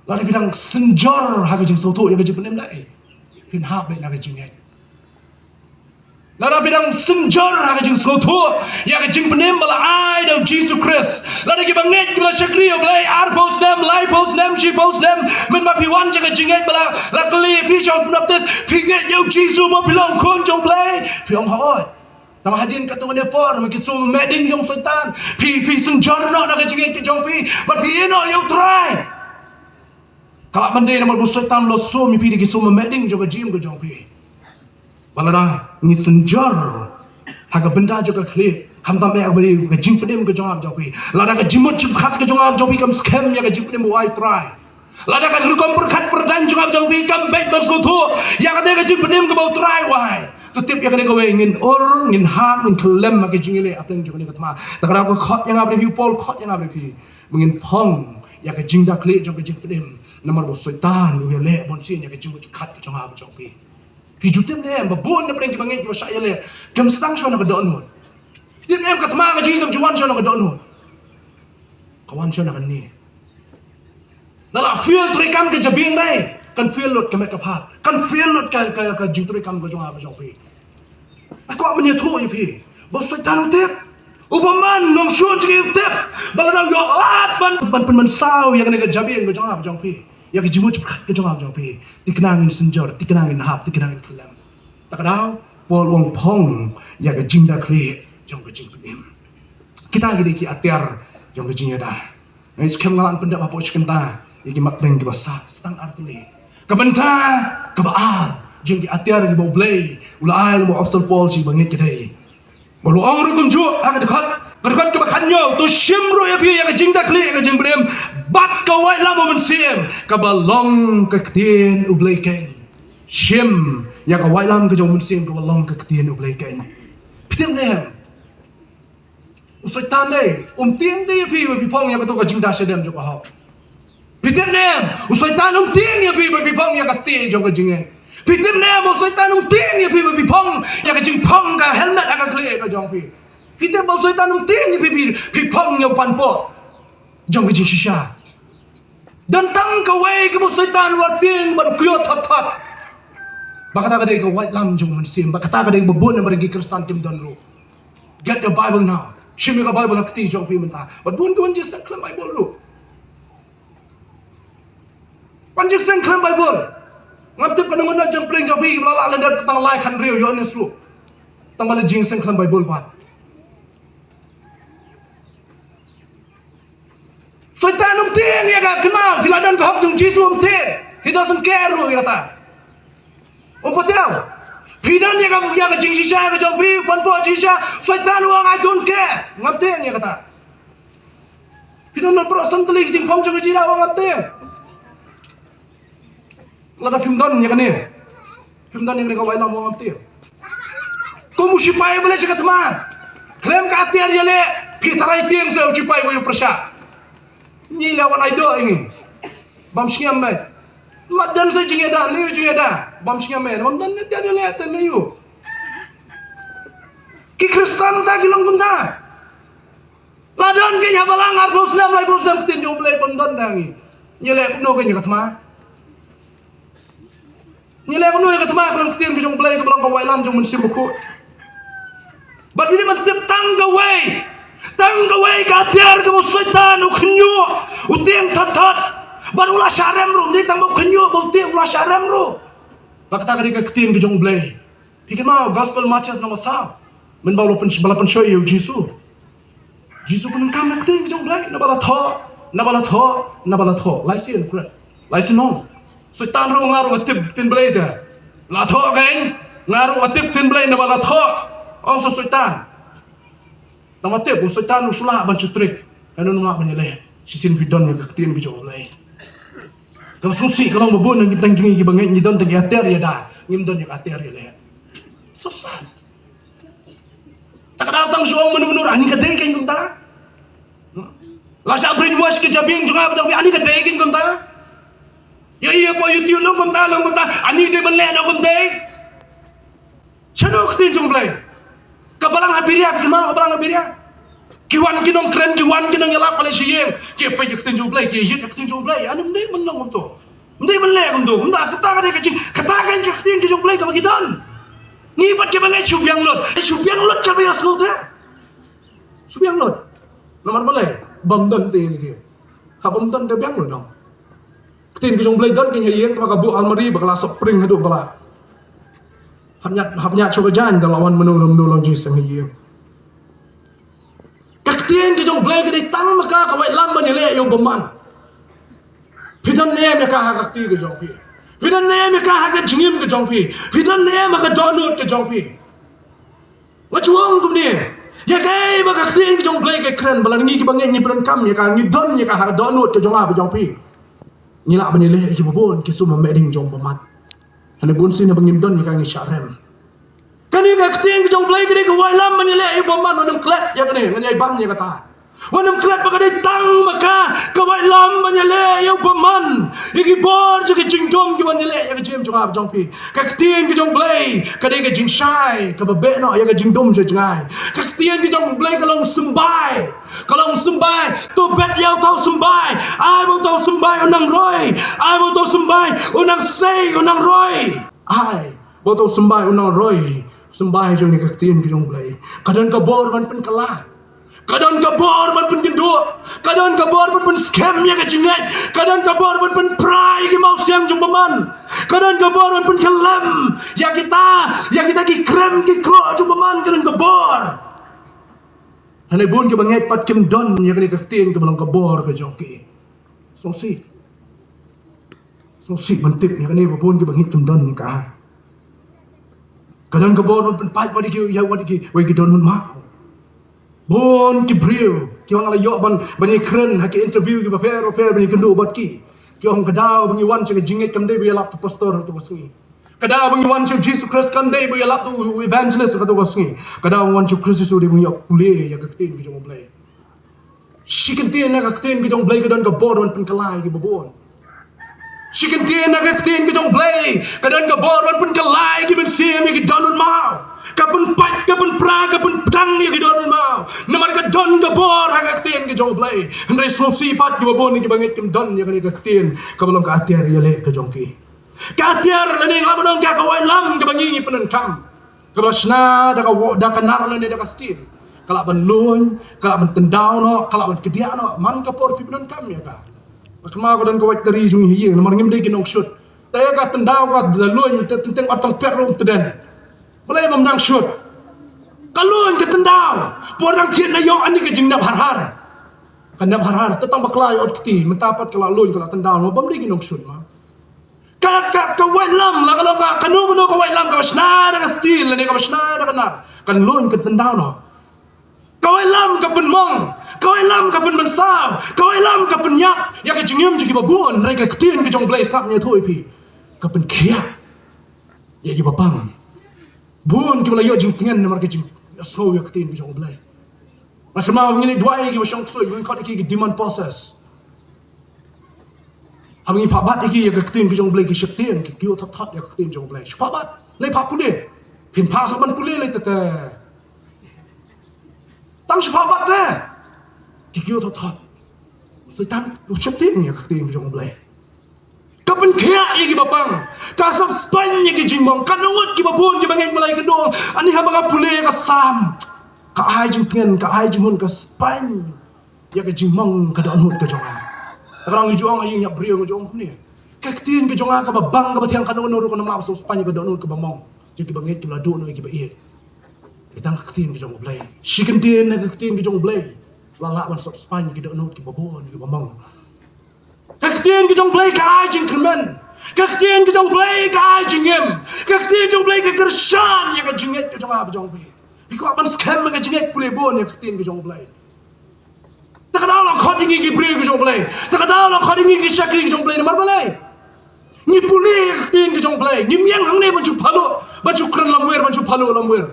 Lada phi dang synjor ha ka jingsngewthuh ïa ka jingpynim, dei, phin hap beit na ka jingngeit. Lada phi dang synjor ha ka jingsngewthuh ïa ka jingpynim ba la ai da u Jisu Khrist, lada kiba ngeit kiba la shakri ïa u Blei arphew snem, laiphew snem, shiphew snem mynba phi wan sha ka jingngeit ba la, la kylli ïa phi sha ban pynbaptis, phi ngeit ïa u Jisu ba phi long khun jong u Blei, phi ong hooid. Tang hadien katto katne por, ma ki sum meding jong u Soitan, phi, phi synjor noh na ka jingngeit ka jong phi bad phi ïeh noh ïa u Trai. Ka lah ban dei namar ba u Soitan u la sum ïa phi da ki sum meding jong ka jingim ka jong phi. Ba lada ngi synjor ha ka bynta jong ka khlieh, khamtam eh ha ka bynta ka jingpynim ka jong nga jong phi, lada ka jingmut jingpyrkhat ka jong nga jong phi kam skhem ïa ka jingpynim ba u ai u Trai, lada ka rukom pyrkhat pyrdaiñ jong nga jong phi kam beit ban sngewthuh ïa kata ka jingpynim kaba u Trai u ai, to tip ïa kane kawei, ngin ur, ngin hap, ngin khyllem ha ka jingïaleh hapdeng jong kane ka thma. Ta ka daw ka khot ïa nga bad ïa phi, u Paul u khot ïa nga bad ïa phi ba ngin phong ïa ka jingda khlieh jong ka jingpynim, namar ba u Soitan u ïaleh bunsien ïa ka jingmut jingpyrkhat ka jong nga bad jong phi. Phi ju tip ne em ba bun na pdeng kiba ngeit kiba shah ïaleh kim sdang shuwa na ka dohnud? Phi tip ne em ka thma ka jong ngi kam ju wan shuwa na ka dohnud? Ka wan shuwa na kane. Lada la fail treikam ka jabieng, dei, kan fail lut ka met ka phad, kan fail lut ka, ka, ka jingtreikam ka jong nga ka jong phi. Nga kwah ban ïathuh ïa phi ba u Soitan u tip. U bymman nongshun jong ngi u tip ba lada u ïoh lad ban, ban pynmynsaw ïa kane ka jabieng ka jong nga ka jong phi, ïa ka jingmut jingpyrkhat ka jong nga ka jong phi, thikna ngin synjor, thikna ngin hap, thikna ngin khyllem. Ta ka daw Paul u ong phong ïa ka jingda khlieh jong ka jingpynim. Kita ki dei ki atiar jong ka jingïada. Nga ngeit skhem nga lah ban pyndep hapoh shi kynta ïa ki mat pdeng kiba sah, sa tang ar tylli. Ka bynta kaba ar jong ki atiar kiba u Blei u la ai lyngba u Apostol Paul sha kiba ngeit ka dei ba u la ong ruh kumjuh ha ka dkhot, ka dkhot kaba khathynñiew, to shim ruh ïa phi ïa ka jingda khlieh ïa ka jingpynim bad ka waitlam u Mynsiem kaba long ka ktien u Blei keiñ. Shim ïa ka waitlam ka jong u Mynsiem kaba long ka ktien u Blei keiñ. Phi tip ne em? U Soitan, dei, um tieng te ïa phi ba phi phong ïa kato ka jingda shadem jong ka hok. Phi tip ne em? U Soitan um tieng ïa phi ba phi phong ïa ka stieh jong ka jingngeit. Phi tip ne em? U Soitan um tieng ïa phi ba phi phong ïa ka jingphong ka helmet ha ka khlieh ka jong phi. Phi tip ba u Soitan um tieng ïa phi, phi, phi phong ïa u panpoh jong ka jingshisha. Don tang kawei kaba u Soitan u tieng bad u kyiuh thot thot. Ba kata ka dei ka waitlam jong u Mynsiem, ba kata ka dei ba bun na pdeng ki Khristan kim don ruh. Get your Bible now. Shim ïa ka Bible ha ka kti jong phi mynta. Bad bun ki wan jingïaseng khlem Bible ruh. Wan jingïaseng khlem Bible. Ngam tip kano kano jong pdeng jong phi ba la lah lyndet tang lai khan riew ïoh ne suk. Tang ba la jingïaseng khlem Bible pat. Soitan um tieng ïa ka, kynmaw, phi la don ka hok jong u Jisu, um tieng. He doesn't care ruh ïa kata. Um pat tieng. Phi don ïa ka, ïa ka jingshisha, ïa ka jong phi, u panpoh jingshisha. Soitan u ong, I don't care. Ngam tieng ïa kata. Phi don baroh san tylli ki jingpang jong ka jingïada, ong ngam tieng. Lada phim don ïa kane, phim don ïa kane ka wai lam, ong ngam tieng. Kum u shipai ba leit sha ka thma, khlem ka atiar ïaleh, phi tharai tieng sa u shipai ba ïa pyrshah. Ngi la wan ai doh ïa ngi. Bam sngem beit. Mat don sa jingïada, lei jingïada. Bam sngem beit. Bam don ne tiar ïaleh te lei u. Ki Khristan ta ki long kumta. La don kein ha balang arphew snem, laiphew snem, ktien jong U Blei pynban don da ngi. Ngi leh kumno kein ïa ka thma? Ngi leh kumno ïa ka thma khlem ktien ka jong U Blei kaba long ka wai lam jong u Mynsiem Bakhuid? Bad ngi dei ban tip tang kawei, tang kawei ka atiar kaba u Soitan u khynñiuh, u tieng thot thot. Bad u la shah rem ruh, ym dei tang ba u khynñiuh, ba u tieng, u la shah rem ruh. Bad kata ka dei ka ktien ka jong U Blei. Phi kynmaw Gospel Mathaios namba saw, mynba u la pyn-, ba la pynshoi ïa u Jisu. Jisu pyndonkam na ka ktien ka jong U Blei, naba la thoh, naba la thoh, naba la thoh. Lai sien kren, lai sien ong. Soitan ruh, nga ruh nga tip ktien Blei te. La thoh kein, nga ruh nga tip ktien Blei naba la thoh. Ong sa Soitan. Naba tip, u Soitan u shu lah ban shu trick. Nangno naba ban ïaleh? Shisien phi don ïa ka ktien ka jong U Blei. Kaba sngewsih ka long ba bun na ki bneng jong ngi kiba ngeit ngi don tang ïa ka atiar ïada, ngim don ïa ka atiar ïaleh. So sad. Ta ka daw tang shu ong mynno mynno, ani ka dei kein kumta? La shah brainwash ka jabieng jong nga ba jong phi, ani ka dei kein kumta? Ïa, ïa, poi YouTube long kumta, long kumta, ani dei ban leh noh kumta? Shano ka ktien jong U Blei? Ka balang ha Beria, phi kynmaw ka balang ha Beria? Ki wan ki nongkren, ki wan ki nongïalap, ka leit sha ïing, ki peit ïa ka ktien jong U Blei, ki ïeit ïa ka ktien jong U Blei. Ani ym dei ban long kumto. Ym dei ban leh kumto. Kumta, kata ka dei ka jing, kata ka dei ka ktien ka jong U Blei kaba ngi don. Ngi pat kiba ngeit shu biang lut. Shu biang lut kaba ïasngew te. Shu biang lut. Namar balei? Bym don te ngi te. Haba ym don te biang lut dong. Ktien ka jong U Blei don kein ha ïing, kaba ka buh almari ba ka la sop pring haduh ba la hap ñiad, hap ñiad shuh ka jaiñ, da la wan mynno mynno la jingseng ha ïing. Ka ktien ka jong U Blei ka dei tang ma ka ka wai lam ban ïaleh ïa u bymman. Phi don ne em ïa ka ha ka kti ka jong phi? Phi don ne em ïa ka ha ka jingim ka jong phi? Phi don ne em ha ka dohnud ka jong phi? Nga ju ong kumne, ïa kaei ba ka ktien ka jong U Blei ka kren, ba lada ngi kiba ngeit ngi pyndonkam ïa ka, ngi don ïa ka ha ka dohnud ka jong nga bad jong phi, ngi lah ban ïaleh ïa kiba bun ki sum ha mehding jong u bymman. Hynrei bunsien haba ngim don ïa ka ngi shah rem. Kane ka ktien ka jong U Blei ka dei ka wai lam ban ïaleh ïa u bymman, wat nym klet ïa kane, ngan ïai ban ïa kata. Wat nym klet ba ka dei tang ma ka ka wai lam ban ïaleh ïa u bymman, ïa ki bor jong ki jingdum kiban ïaleh ïa ka jingim jong nga bad jong phi. Ka ktien ka jong U Blei ka dei ka jingshai kaba beh noh ïa ka jingdum sha jngai. Ka ktien ka jong U Blei ka long symbai. Ka long symbai. To bet ïa uta u symbai. Ai ba uta u symbai u nang roi. Ai ba uta u symbai u nang sei, u nang roi. Ai ba uta u symbai u nang roi. Symbai jong ngi ka ktien ka jong U Blei ka don ka bor ban pynkylla. Ka don ka bor ban pynkynduh. Ka don ka bor ban pynskhem ïa ka jingngeit. Ka don ka bor ban pynpra ïa ki mawsiang jong u bymman. Ka don ka bor ban pynkhlem ïa kita, ïa kita ki krem ki kroh jong u bymman, ka don ka bor. Hynrei bun kiba ngeit pat kim don ïa kane ka ktien kaba long ka bor ka jong ki. Sngewsih. Sngewsih ban tip ïa kane ba bun kiba ngeit kim don ïa ka. Ka don ka bor ban pynpait wat ïa ki, ïa wat ïa ki, wat ïa ki dohnud maw. Bun ki briew kiba nga la ïoh ban, ban ïakren ha ki interview kiba pher bapher, ban ïakynduh bad ki, ki ong ka daw ba ngi wan sha ka jingngeit kam dei ba ïalap tu pastor tu ka sngi. Ka daw ba ngi wan sha u Jisu Khrist kam dei ba ïalap tu u evangelist ka tu ka sngi. Ka daw ba ngi wan sha u Khrist Jisu dei ba ngi ïoh pule ïa ka ktien ka jong U Blei. Shi kyntien na ka ktien ka jong U Blei ka don ka bor ban pynkylla ïa kiba bun. Shi kyntien na ka ktien ka jong U Blei ka don ka bor ban pynkylla ïa ki mynsiem, ïa ki dohnud maw. Ka pynpait, ka pynpra, ka pynpdang ïa ki dohnud maw. Namar ka don ka bor ha ka ktien ka jong U Blei. Hynrei sngewsih pat kiba bun kiba ngeit kim don ïa kane ka ktien kaba long ka atiar ïaleh ka jong ki. Ka atiar lane nga ba dang ka, ka wai lam kaba ngi ngi pyndonkam, kaba shna da ka wo-, da ka nar lane da ka steel. Ka lah ban luin, ka lah ban tyndaw noh, ka lah ban kdiah noh man ka por phi pyndonkam ïa ka. Kynmaw ka don ka wait tari jong ngi ha ïing, namar ngim dei ki nongshut. Te ïa ka tyndaw ka da luin, te teng teng ot tang pet ruh tdem. Balei bym dang shut? Ka luin ka tyndaw. Por dang thied na ïoh ani ka jingnep har har. Ka nep har har, te tang bakla ïa ot kti, mynta pat ka lah luin ka lah tyndaw, ma bym dei ki nongshut ma. Ka, ka, ka wait lam, la ka long ka, kano kano ka wait lam, kaba shna da ka steel, lane kaba shna da ka nar, kan luin kan tyndaw noh. Ka waitlam ka pynmong, ka waitlam ka pynmynsaw, ka waitlam ka pynïap ïa ka jingim jong kiba bun. Hynrei ka ktien ka jong U Blei, sngap, ngi ïathuh ïa phi, ka pynkhiah ïa kiba pang. Bun kiba la ïoh jingtngen namar ka jingïasngew ïa ka ktien ka jong U Blei. Nga kynmaw ngi duwai ïa kiba shong ksuid, ngi khot ïa ki demon possessed. Haba ngi phah bat ïa ki ïa ka ktien ka jong U Blei, ki sheptieng, ki kiew thot thot ïa ka ktien jong U Blei. Shu phah bat, leit phah pule. Phin phah sa ban pule lei te te. Tang shu phah bat te, ki kiew thot thot. Soitan u sheptieng ïa ka ktien ka jong U Blei. Ka pynkhiah ïa kiba pang. Ka sop spaiñ ïa ki jingmong. Ka nongut kiba bun kiba ngeit, ba la ïakynduh. Ani haba nga pule ïa ka Salm, ka ai jingtngen, ka ai jinghun, ka spaiñ ïa ka jingmong ka dohnud ka jong nga. Te ka dang ngi ju ong ha ïing ha briew, ngi ju ong kumne, ka ktien ka jong nga kaba bang kaba thiang, ka nongut ruh kan ym lah ban sop spaiñ ïa ka dohnud kaba mong jong kiba ngeit, kiba la duh noh ïa kiba ïeit. Ka dang ka ktien ka jong U Blei. Shi kyntien na ka ktien ka jong U Blei la lah ban sop spaiñ ïa ki dohnud kiba bun kiba mong. Ka ktien ka jong U Blei ka ai jingkyrmen. Ka ktien ka jong U Blei ka ai jingim. Ka ktien jong U Blei ka kyrshan ïa ka jingngeit ka jong nga bad jong phi. Phi kwah ban skhem ïa ka jingngeit, pule bun ïa ka ktien ka jong U Blei. Te ka daw la khot ïa ngi ki briew ka jong U Blei. Te ka daw la khot ïa ngi ki shakri ka jong U Blei namar balei? Ngi pule ïa ka ktien ka jong U Blei. Ngim ïeng hangne ban shu phaluh, ban shu kren lamwir, ban shu phaluh lamwir.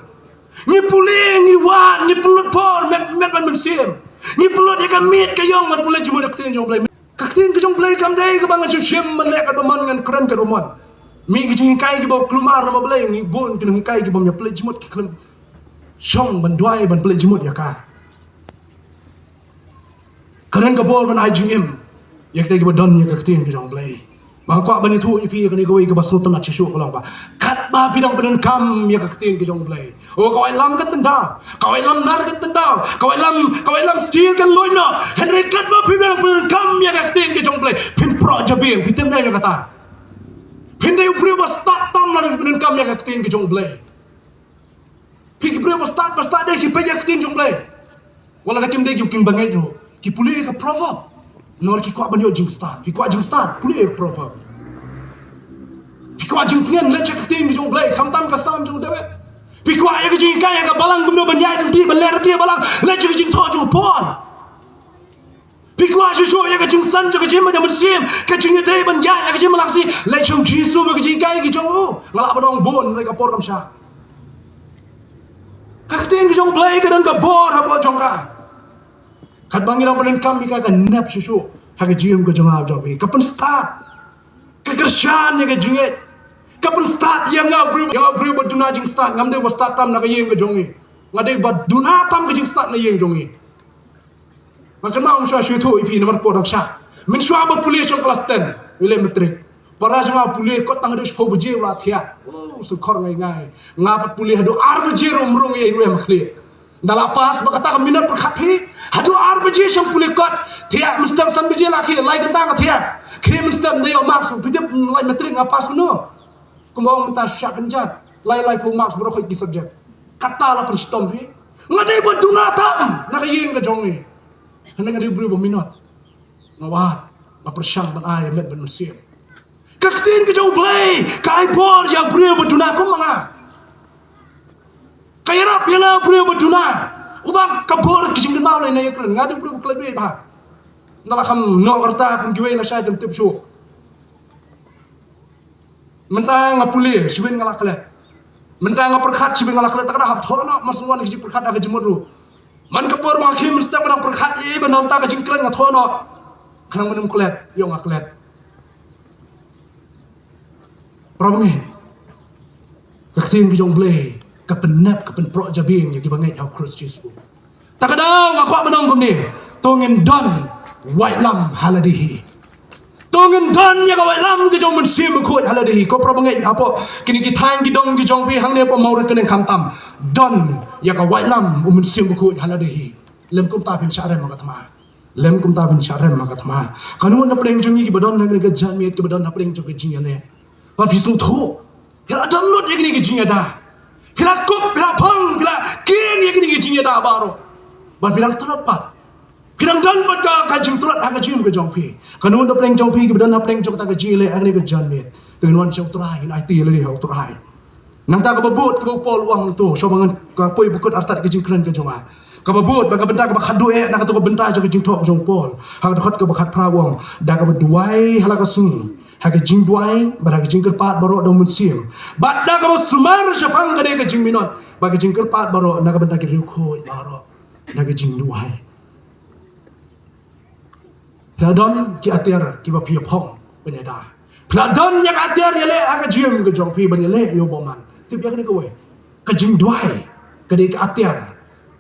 Ngi pule, ngi wad, ngi pynlut por met met ban mynsiem. Ngi pynlut ïa ka miet ka ïong ban pule jingmut ïa ka ktien jong U Blei. Ka ktien ka jong U Blei kam dei kaba ngan shu shim ban leh katba mon, ngan kren katba mon. Mih ki jinghikai kiba kulmar namar balei? Ngi bun ki nonghikai kiba ym ïa pynleit jingmut, ki khlem shong ban duwai ban pynleit jingmut ïa ka. Ka don ka bor ban ai jingim ïa kita kiba don ïa ka ktien ka jong U Blei. Ba nga kwah ban ïathuh ïa phi ïa kane kawei kaba sngewtynnat shisha, ka long ba katba phi dang pyndonkam ïa ka ktien ka jong U Blei, o, ka waitlam kan tyndaw, ka waitlam nar kan tyndaw, ka waitlam, ka waitlam steel kan luid noh. Hynrei katba phi dang pyndonkam ïa ka ktien ka jong U Blei, phin proh jabieng, phi tip ne em ïa kata? Phin dei u briew ba stad tam lada phi pyndonkam ïa ka ktien ka jong U Blei. Phi ki briew ba stad, ba stad dei ki peit ïa ka ktien jong U Blei. Wat la da kim dei ki, kim bangeit ruh, ki pule ïa ka proverb. Namar ki kwah ban ïoh jingstad. Phi kwah jingstad, pule ïa ka proverb. Phi kwah jingtngen, leit sha ka ktien ka jong U Blei, khamtam ka Salm jong u David. Phi kwah ïa ka jinghikai ïa ka balang kumno ban ïaid lynti, ban leh lynti ïa balang, leit sha ka jingthoh jong u Paul. Phi kwah shuh shuh ïa ka jingsan jong ka jingim ba mynsiem, ka jingïadei ban ïaid ïa ka jingim ba lang shi, leit sha u Jisu bad ka jinghikai ka jong u. Nga lah ban ong bun, hynrei ka por kam shah. Ka ktien ka jong U Blei ka don ka bor hapoh jong ka. Katba ngi dang pyndonkam ïa ka, ka nep shuh shuh ha ka jingim ka jong nga jong phi. Ka pynstad, ka kyrshan ïa ka jingngeit. Ka pynstad ïa nga u briew, ïa nga u briew ba duna jingstad. Ngam dei ba stad tam na ka ïing ka jong ngi. Nga dei ba duna tam ka jingstad na ïing jong ngi. Nga kynmaw mynshuwa, shu ïathuh ïa phi namar por dang shah. Mynshuwa ba pule shong klas ten, u leh matric. Para jong nga pule kot tang haduh shiphew baje u la thiah. Oh, sngewkhor ngai ngai. Nga pat pule haduh ar baje ruh ym rung ei ruh em ha khlieh. Nda la pass ba kata ka minot pyrkhat phi. Haduh ar baje shong pule kot. Thiah mynstep san baje la khie, lai kynta nga thiah. Khie mynstep, ym dei ïoh marks, phi tip lai matric nga pass kumno? Kumba ong mynta, shah kynjat, lai laiphew marks baroh khoit ki subject. Kata la pynshitom phi. Nga dei ba duna tam na ka ïing ka jong ngi. Hynrei nga dei u briew ba minot. Nga wad, nga pyrshang ban ai ïa met bad mynsiem. Ka ktien ka jong U Blei ka ai bor ïa u briew ba duna kum ma nga. Ka ïarap ïa nga u briew ba duna. Uba ka bor ka jingkynmaw lei na ïa kren. Nga dei u briew ba klet bha. Nda la kham noh ka rta kum kiwei, lashai te ym tip shuh. Mynta nga pule, shibit nga la klet. Mynta nga pyrkhat, shibit nga la klet. Te ka dei hap thoh noh, mar shu wan ka jingpyrkhat ha ka jingmut ruh. Man ka por ba nga khie mynstep nga dang pyrkhat ïa, ïa ba na bynta ka jingklet nga thoh noh. Khnang ban ym klet, ïoh nga klet. Para bangeit, ka ktien ka jong U Blei ka pynnep, ka pynproh jabieng ïa kiba ngeit ha U Khrist Jisu. Ta ka daw nga kwah ban ong kumne, to ngin don waitlam ha lade hi. To ngin don ïa ka waitlam ka jong U Mynsiem Bakhuid ha lade hi. Ko para bangeit hapoh kine ki thaiñ ki dong ki jong phi hangne hapoh Mawryngkneng khamtam, don ïa ka waitlam U Mynsiem Bakhuid ha lade hi. Lym kumta phin shah rem ha ka thma. Lym kumta phin shah rem ha ka thma. Kano na pdeng jong ngi kiba don ha kane ka janmiet, kiba don ha pdeng jong ka jingïaleh, ba phi sngewthuh, phi la download ïa kine ki jingïada. Phi la kup, phi la phong, phi la kieng ïa kine ki jingïada baroh. Ba phi dang tlot pat. Phi dang don pat ka, ka jingtlot ha ka jingim ka jong phi. Kano na pdeng jong phi kiba don ha pdeng jong kata ka jingïaleh ha kane ka janmiet, to ngin wan sha U Trai, ngin aiti ïa lade ha U Trai. Nangta kaba bud kaba u Paul u ong to, shuwa ba ngan poi ba kut artat ka jingkren ka jong nga. Kaba bud, bad ka bynta kaba khatduh eh, na kata ka bynta jong ka jingthoh jong u Paul. Ha ka dkhot kaba khatphra u ong, da kaba duwai ha la ka sngi, ha ka jingduwai, bad ha ka jingkyrpad baroh da u Mynsiem. Bad da kaba sumar shaphang kane ka jingminot, bad ka jingkyrpad baroh, na ka bynta ki riewkhuid baroh, na ka jingduwai. Phi la don ki atiar kiba phi ïa phong ban ïada. Phi la don ïa ka atiar ïaleh ha ka jingim ka jong phi ban ïaleh ïa u bymman. Tip ïa kane kawei. Ka jingduwai ka dei ka atiar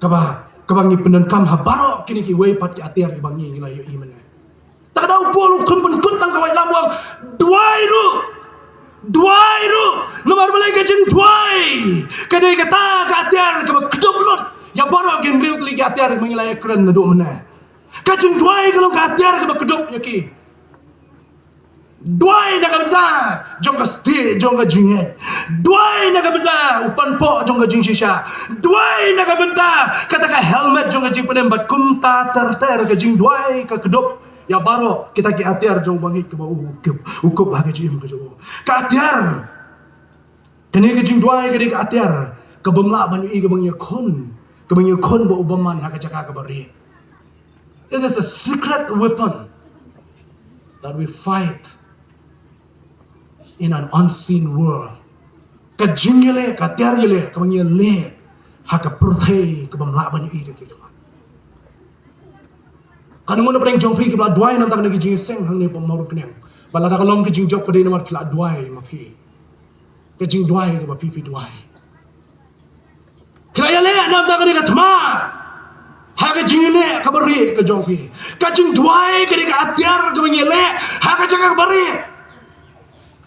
kaba, kaba ngi pyndonkam ha baroh kine kiwei pat ki atiar kiba ngi, ngi la ïohi mynne. Te ka dei u Paul u khun pynkut tang kawei, la u ong, duwai ruh. Duwai ruh. Namar balei? Ka jingduwai ka dei kata ka atiar kaba kdup lut ïa baroh ki hynriew tylli ki atiar kiba ngi la ïakren naduh mynne. Ka jingduwai ka long ka atiar kaba kdup ïa ki. Duwai na ka bynta jong ka stieh jong ka jingngeit. Duwai na ka bynta u panpoh jong ka jingshisha. Duwai na ka bynta kata ka helmet jong ka jingpynim, bad kumta ter ter. Ka jingduwai ka kdup ïa baroh kita ki atiar jong u bangeit kaba u kup, u kup ha ka jingim ka jong u. Ka atiar Kane ka jingduwai ka dei ka atiar ka bym lah ban ïohi, ka bym ïakhun, ka bym ïakhun bad u bymman ha ka jaka kaba rieh. It is a secret weapon that we fight in an unseen world. Ka jingïaleh, ka atiar ïaleh ka bym ïaleh ha ka pyrthei ka bym lah ban ïohi da ki khmat. Katno ngut na pdeng jong phi kiba la duwai na ka bynta kane ka jingïaseng hangne hapoh Mawryngkneng? Bad lada ka long ka jingjop, ka dei namar phi la duwai ma phi. Ka jingduwai kaba phi phi duwai. Phi la ïaleh na ka bynta kane ka thma ha ka jingïaleh kaba rieh ka jong phi. Ka jingduwai ka dei ka atiar kaba ngi ïaleh ha ka jaka kaba rieh.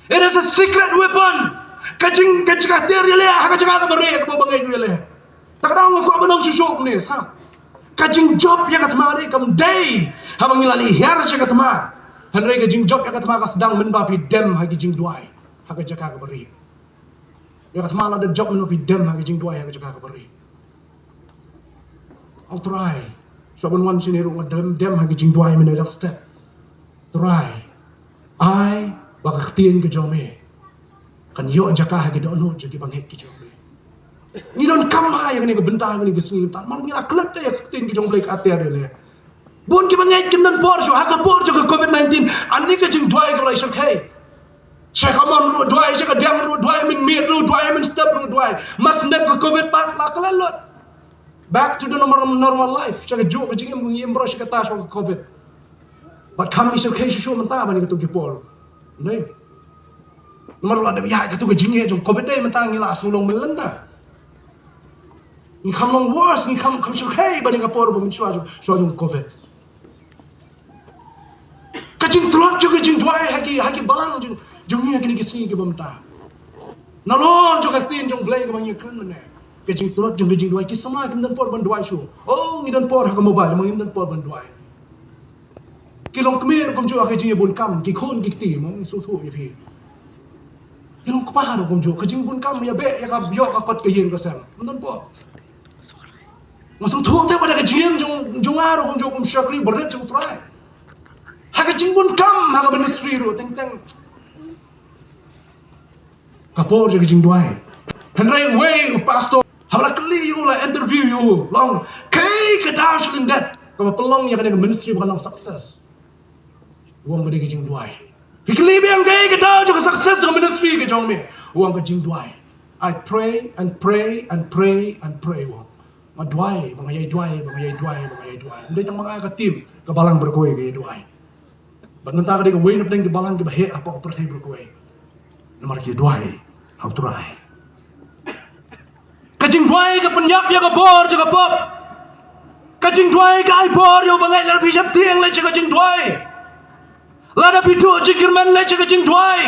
It is a secret weapon. Ka jing, ka jing, ka atiar ïaleh ha ka jaka kaba rieh kaba u bangeit u ïaleh. Te ka dang nga kwah ban ong shuh shuh kumne, sa. Ka jingjop ïa ka thma dei kam dei haba ngi la leit hiar sha ka thma. Hynrei ka jingjop ïa ka thma ka sdang mynba phi dem ha ki jingduwai ha ka jaka kaba rieh. Ïa ka thma la dep jop mynba phi dem ha ki jingduwai ha ka jaka kaba rieh. O Trai, shuwa ban wan shane ruh nga dem, dem ha ki jingduwai mynne dang step. Trai, ai ba ka ktien ka jong me kan ïoh jaka ha ki dohnud jong ki bangeit ki jong me. Ngi donkam bha ïa kane ka bynta, kane ka sngi, namar ngi la klet te ïa ka ktien ka jong U Blei, ka atiar ïaleh. Bun ki bangeit kim don por shuh ha ka por jong ka covid nineteen. Ani ka jingduwai kaba la shyrkhei. Sha ka mon ruh duwai, sha ka diang ruh duwai, mynmiet ruh duwai, mynstep ruh duwai. Mar shen dep ka covid pat la klet lut. Back to the normal, normal life. Sha kajuh ka jingim ngi im baroh shi katta shuwa ka covid. Bad kam shyrkhei shuh shuh mynta ban ïa katu ki por. Dei. Namar la dep ïa katu ka jingeh jong covid dei, mynta ngi la shu long mlien ta. Ngi kham long worse, ngi kham, kham shyrkhei ban ïa ka por ba mynshuwa jong, shuwa jong covid. Ka jingtlot jong ka jingduwai ha ki, ha ki balang jong, jong ngi ha kine ki sngi ki bym mynta. Nalor jong ka ktien jong U Blei kaba ngi kren mynne. Ka jingtlot jong ka jingduwai, ki samla kim don por ban duwai shuh. Oh, ngi don por ha ka mobile, ma ngim don por ban duwai. Ki longkmie ruh kumjuh ha ka jingïabun kam, ki khun ki kti, ma ngi sngewthuh ïa phi. Ki longkpa ruh kumjuh, ka jingbun kam ïa beh, ïa ka ïoh ka kot ka ïing ka sem. Ym don por. Nga sngewthuh te ba da ka jingim jong, jong nga ruh kumjuh kum shakri barit jong U Trai. Ha ka jingbun kam, ha ka ministry ruh teng teng. Ka por jong ka jingduwai. Hynrei uwei u pastor, haba la kylli ïa u, la interview ïa u, la ong, kaei ka daw sha lyndet kaba pynlong ïa kane ka ministry ba kan long success? U ong ka dei ka jingduwai. Phi kylli biang kaei ka daw jong ka success jong ka ministry ka jong me? U ong ka jingduwai. I pray and pray and pray and pray, u ong. Nga duwai, ba nga ïai duwai, ba nga ïai duwai, ba nga ïai duwai. Ym dei tang ma nga, ka team, ka balang baroh kawei ka ïai duwai. Bad mynta ka dei kawei na pdeng ki balang kiba heh hapoh ka pyrthei baroh kawei. Namar ki duwai ha U Trai. Ka jingduwai ka pynïap ïa ka bor jong ka pop. Ka jingduwai ka ai bor ïa u bangeit, lada phi sheptieng leit sha ka jingduwai. Lada phi duh jingkyrmen leit sha ka jingduwai.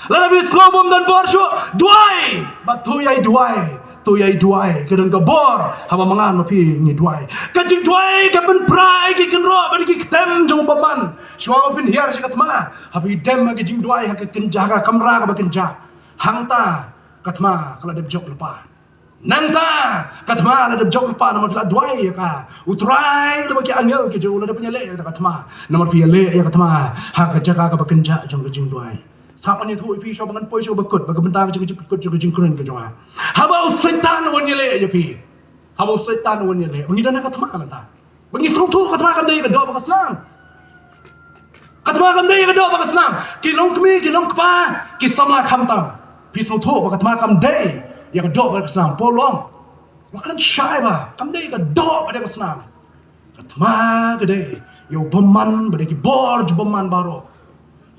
Lada phi sngew bym don bor shuh, duwai. Bad to ïai duwai. To ïai duwai. Ka don ka bor haba ma nga ma phi ngi duwai. Ka jingduwai ka pynpra ïa ki kynroh bad ki ktem jong u bymman. Shuwa ba phin hiar sha ka thma, haba phi dem ha ka jingduwai ha ka kynja, ha ka kamra kaba kynja. Hangta ka thma ka la dep jop lypa. Nangta ka thma la dep jop lypa namar phi la duwai ïa ka. U Trai lem bad ki angel ki jong u la dep pynïaleh ïa ka thma namar phi ïaleh ïa ka thma ha ka jaka kaba kynja jong ka jingduwai. Sa ban ïathuh ïa phi shuwa ba ngan poi sha kaba kut, ba ka bynta ka jingkut jong ka jingkren ka jong nga. Haba u Soitan u wan ïaleh ïa phi, Haba u Soitan u wan ïaleh, ba ngi don ha ka thma mynta. Ba ngi sngewthuh ka thma kam dei ka doh bad ka snam. Ka thma kam dei ka doh bad ka snam. Ki longkmie, ki longkpa, ki samla khamtam, phi sngewthuh ba ka thma kam dei ïa ka doh bad ka snam. Paul u ong, wat kren shai ba kam dei ka doh bad ka snam. Ka thma ka dei ïa u bymman bad ïa ki bor jong u bymman baroh.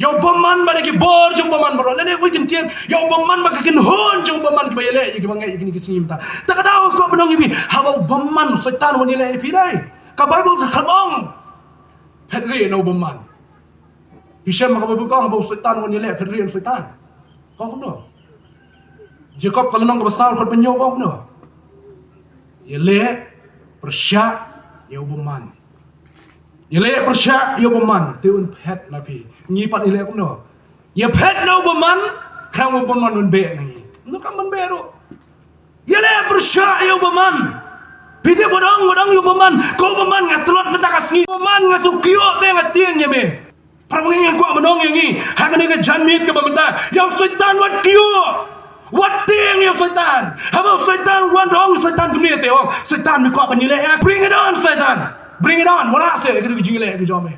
Ïa u bymman bad ïa ki bor jong u bymman baroh. Lane uwei u kyntien, ïa u bymman bad ka kynhun jong u bymman kiba ïaleh ïa kiba ngeit ïa kine ki sngi mynta. Te ka daw nga kwah ban ong ïa phi, haba u bymman u Soitan u wan ïaleh ïa phi, dei ka Baibl ka khlem ong phet rieh na u bymman. Phi shem ha ka Baibl ka ong haba u Soitan u wan ïaleh, phet rieh na u Soitan? Ka ong kumno? Jakob ka lynnong kaba saw, dkhot ba hynñiew, ka ong kumno? Ïaleh pyrshah ïa u bymman. Ïaleh pyrshah ïa u bymman, te un phet na phi. Ngi pat ïaleh kumno? Ïa phet na u bymman, khnang u bymman un beh na ngi. Kumno kam ban beh ruh? Ïaleh pyrshah ïa u bymman. Phi tip wat ong, wat ong ïa u bymman, ko bymman, nga tlot mynta ka sngi. Bymman, nga shu kyiuh te nga tieng ïa me. Para bangeit, nga kwah ban ong ïa ngi ha kane ka janmiet kaba mynta, ïa u Soitan wat kyiuh. Wat tieng ïa u Soitan. Haba u Soitan wan, ong u Soitan kumne, sa ong, Soitan, me kwah ban ïaleh ïa nga? Bring it on, Soitan. Bring it on. Wanrah seh ïa ka jingïaleh ka jong me.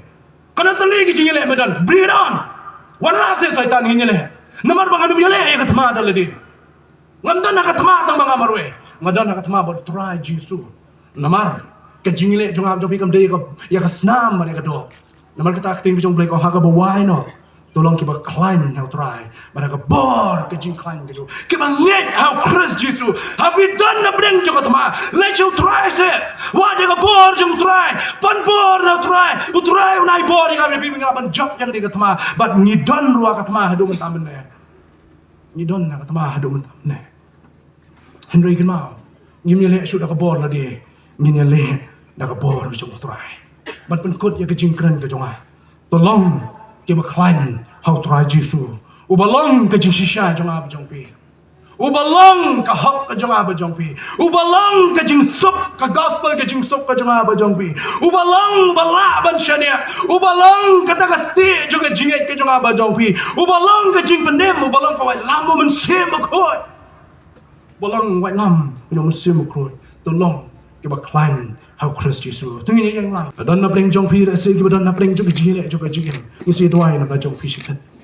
Kano tylli ka jingïaleh me don, bring it on. Wanrah seh Soitan, ngin ïaleh. Namar ba ngan ym ïaleh ïa ka thma da lade. Ngam don ha ka thma tang ba nga marwei. Nga don ha ka thma bad u Trai Jisu. Namar ka jingïaleh jong nga bad jong phi kam dei ïa ka, ïa ka snam bad ïa ka doh. Namar kata ka ktien ka jong U Blei ka ong, ha kaba wai noh, to long kiba khlaiñ ha u Trai bad ha ka bor ka jingkhlaiñ ka jong u. Kiba ngeit ha u Khrist Jisu, ha phi don na pdeng jong ka thma, leit sha u Trai seh. Wad ïa ka bor jong u Trai, pan bor na u Trai. U Trai un ai bor ïa nga bad ïa phi ba ngin lah ban jop ïa kane ka thma. Bad ngi don ruh ha ka thma haduh mynta mynne. Ngi don ha ka thma haduh mynta mynne. Hynrei kynmaw, ngim ïaleh shuh da ka bor lade, ngin ïaleh da ka bor ka jong u Trai. Ban pynkut ïa ka jingkren ka jong nga, to long kiba khlaiñ ha u Trai Jisu, uba long ka jingshisha jong nga bad jong phi, uba long ka hok ka jong nga bad jong phi, uba long ka jingsuk, ka gospel ka jingsuk ka jong nga bad jong phi, uba long uba lah ban shaniah, uba long kata ka stieh jong ka jingngeit ka jong nga bad jong phi, uba long ka jingpyndem, uba long ka waitlam u Mynsiem Bakhuid. Ba long waitlam, you know, Mynsiem Bakhuid. To long kiba khlaiñ ha u Khrist Jisu. To ngin ïeng lang. Ba don na pdeng jong phi, lehse kiba don na pdeng jong ka jingïaleh jong ka jingim. Ngin sa duwai na ka jong phi shikatdei.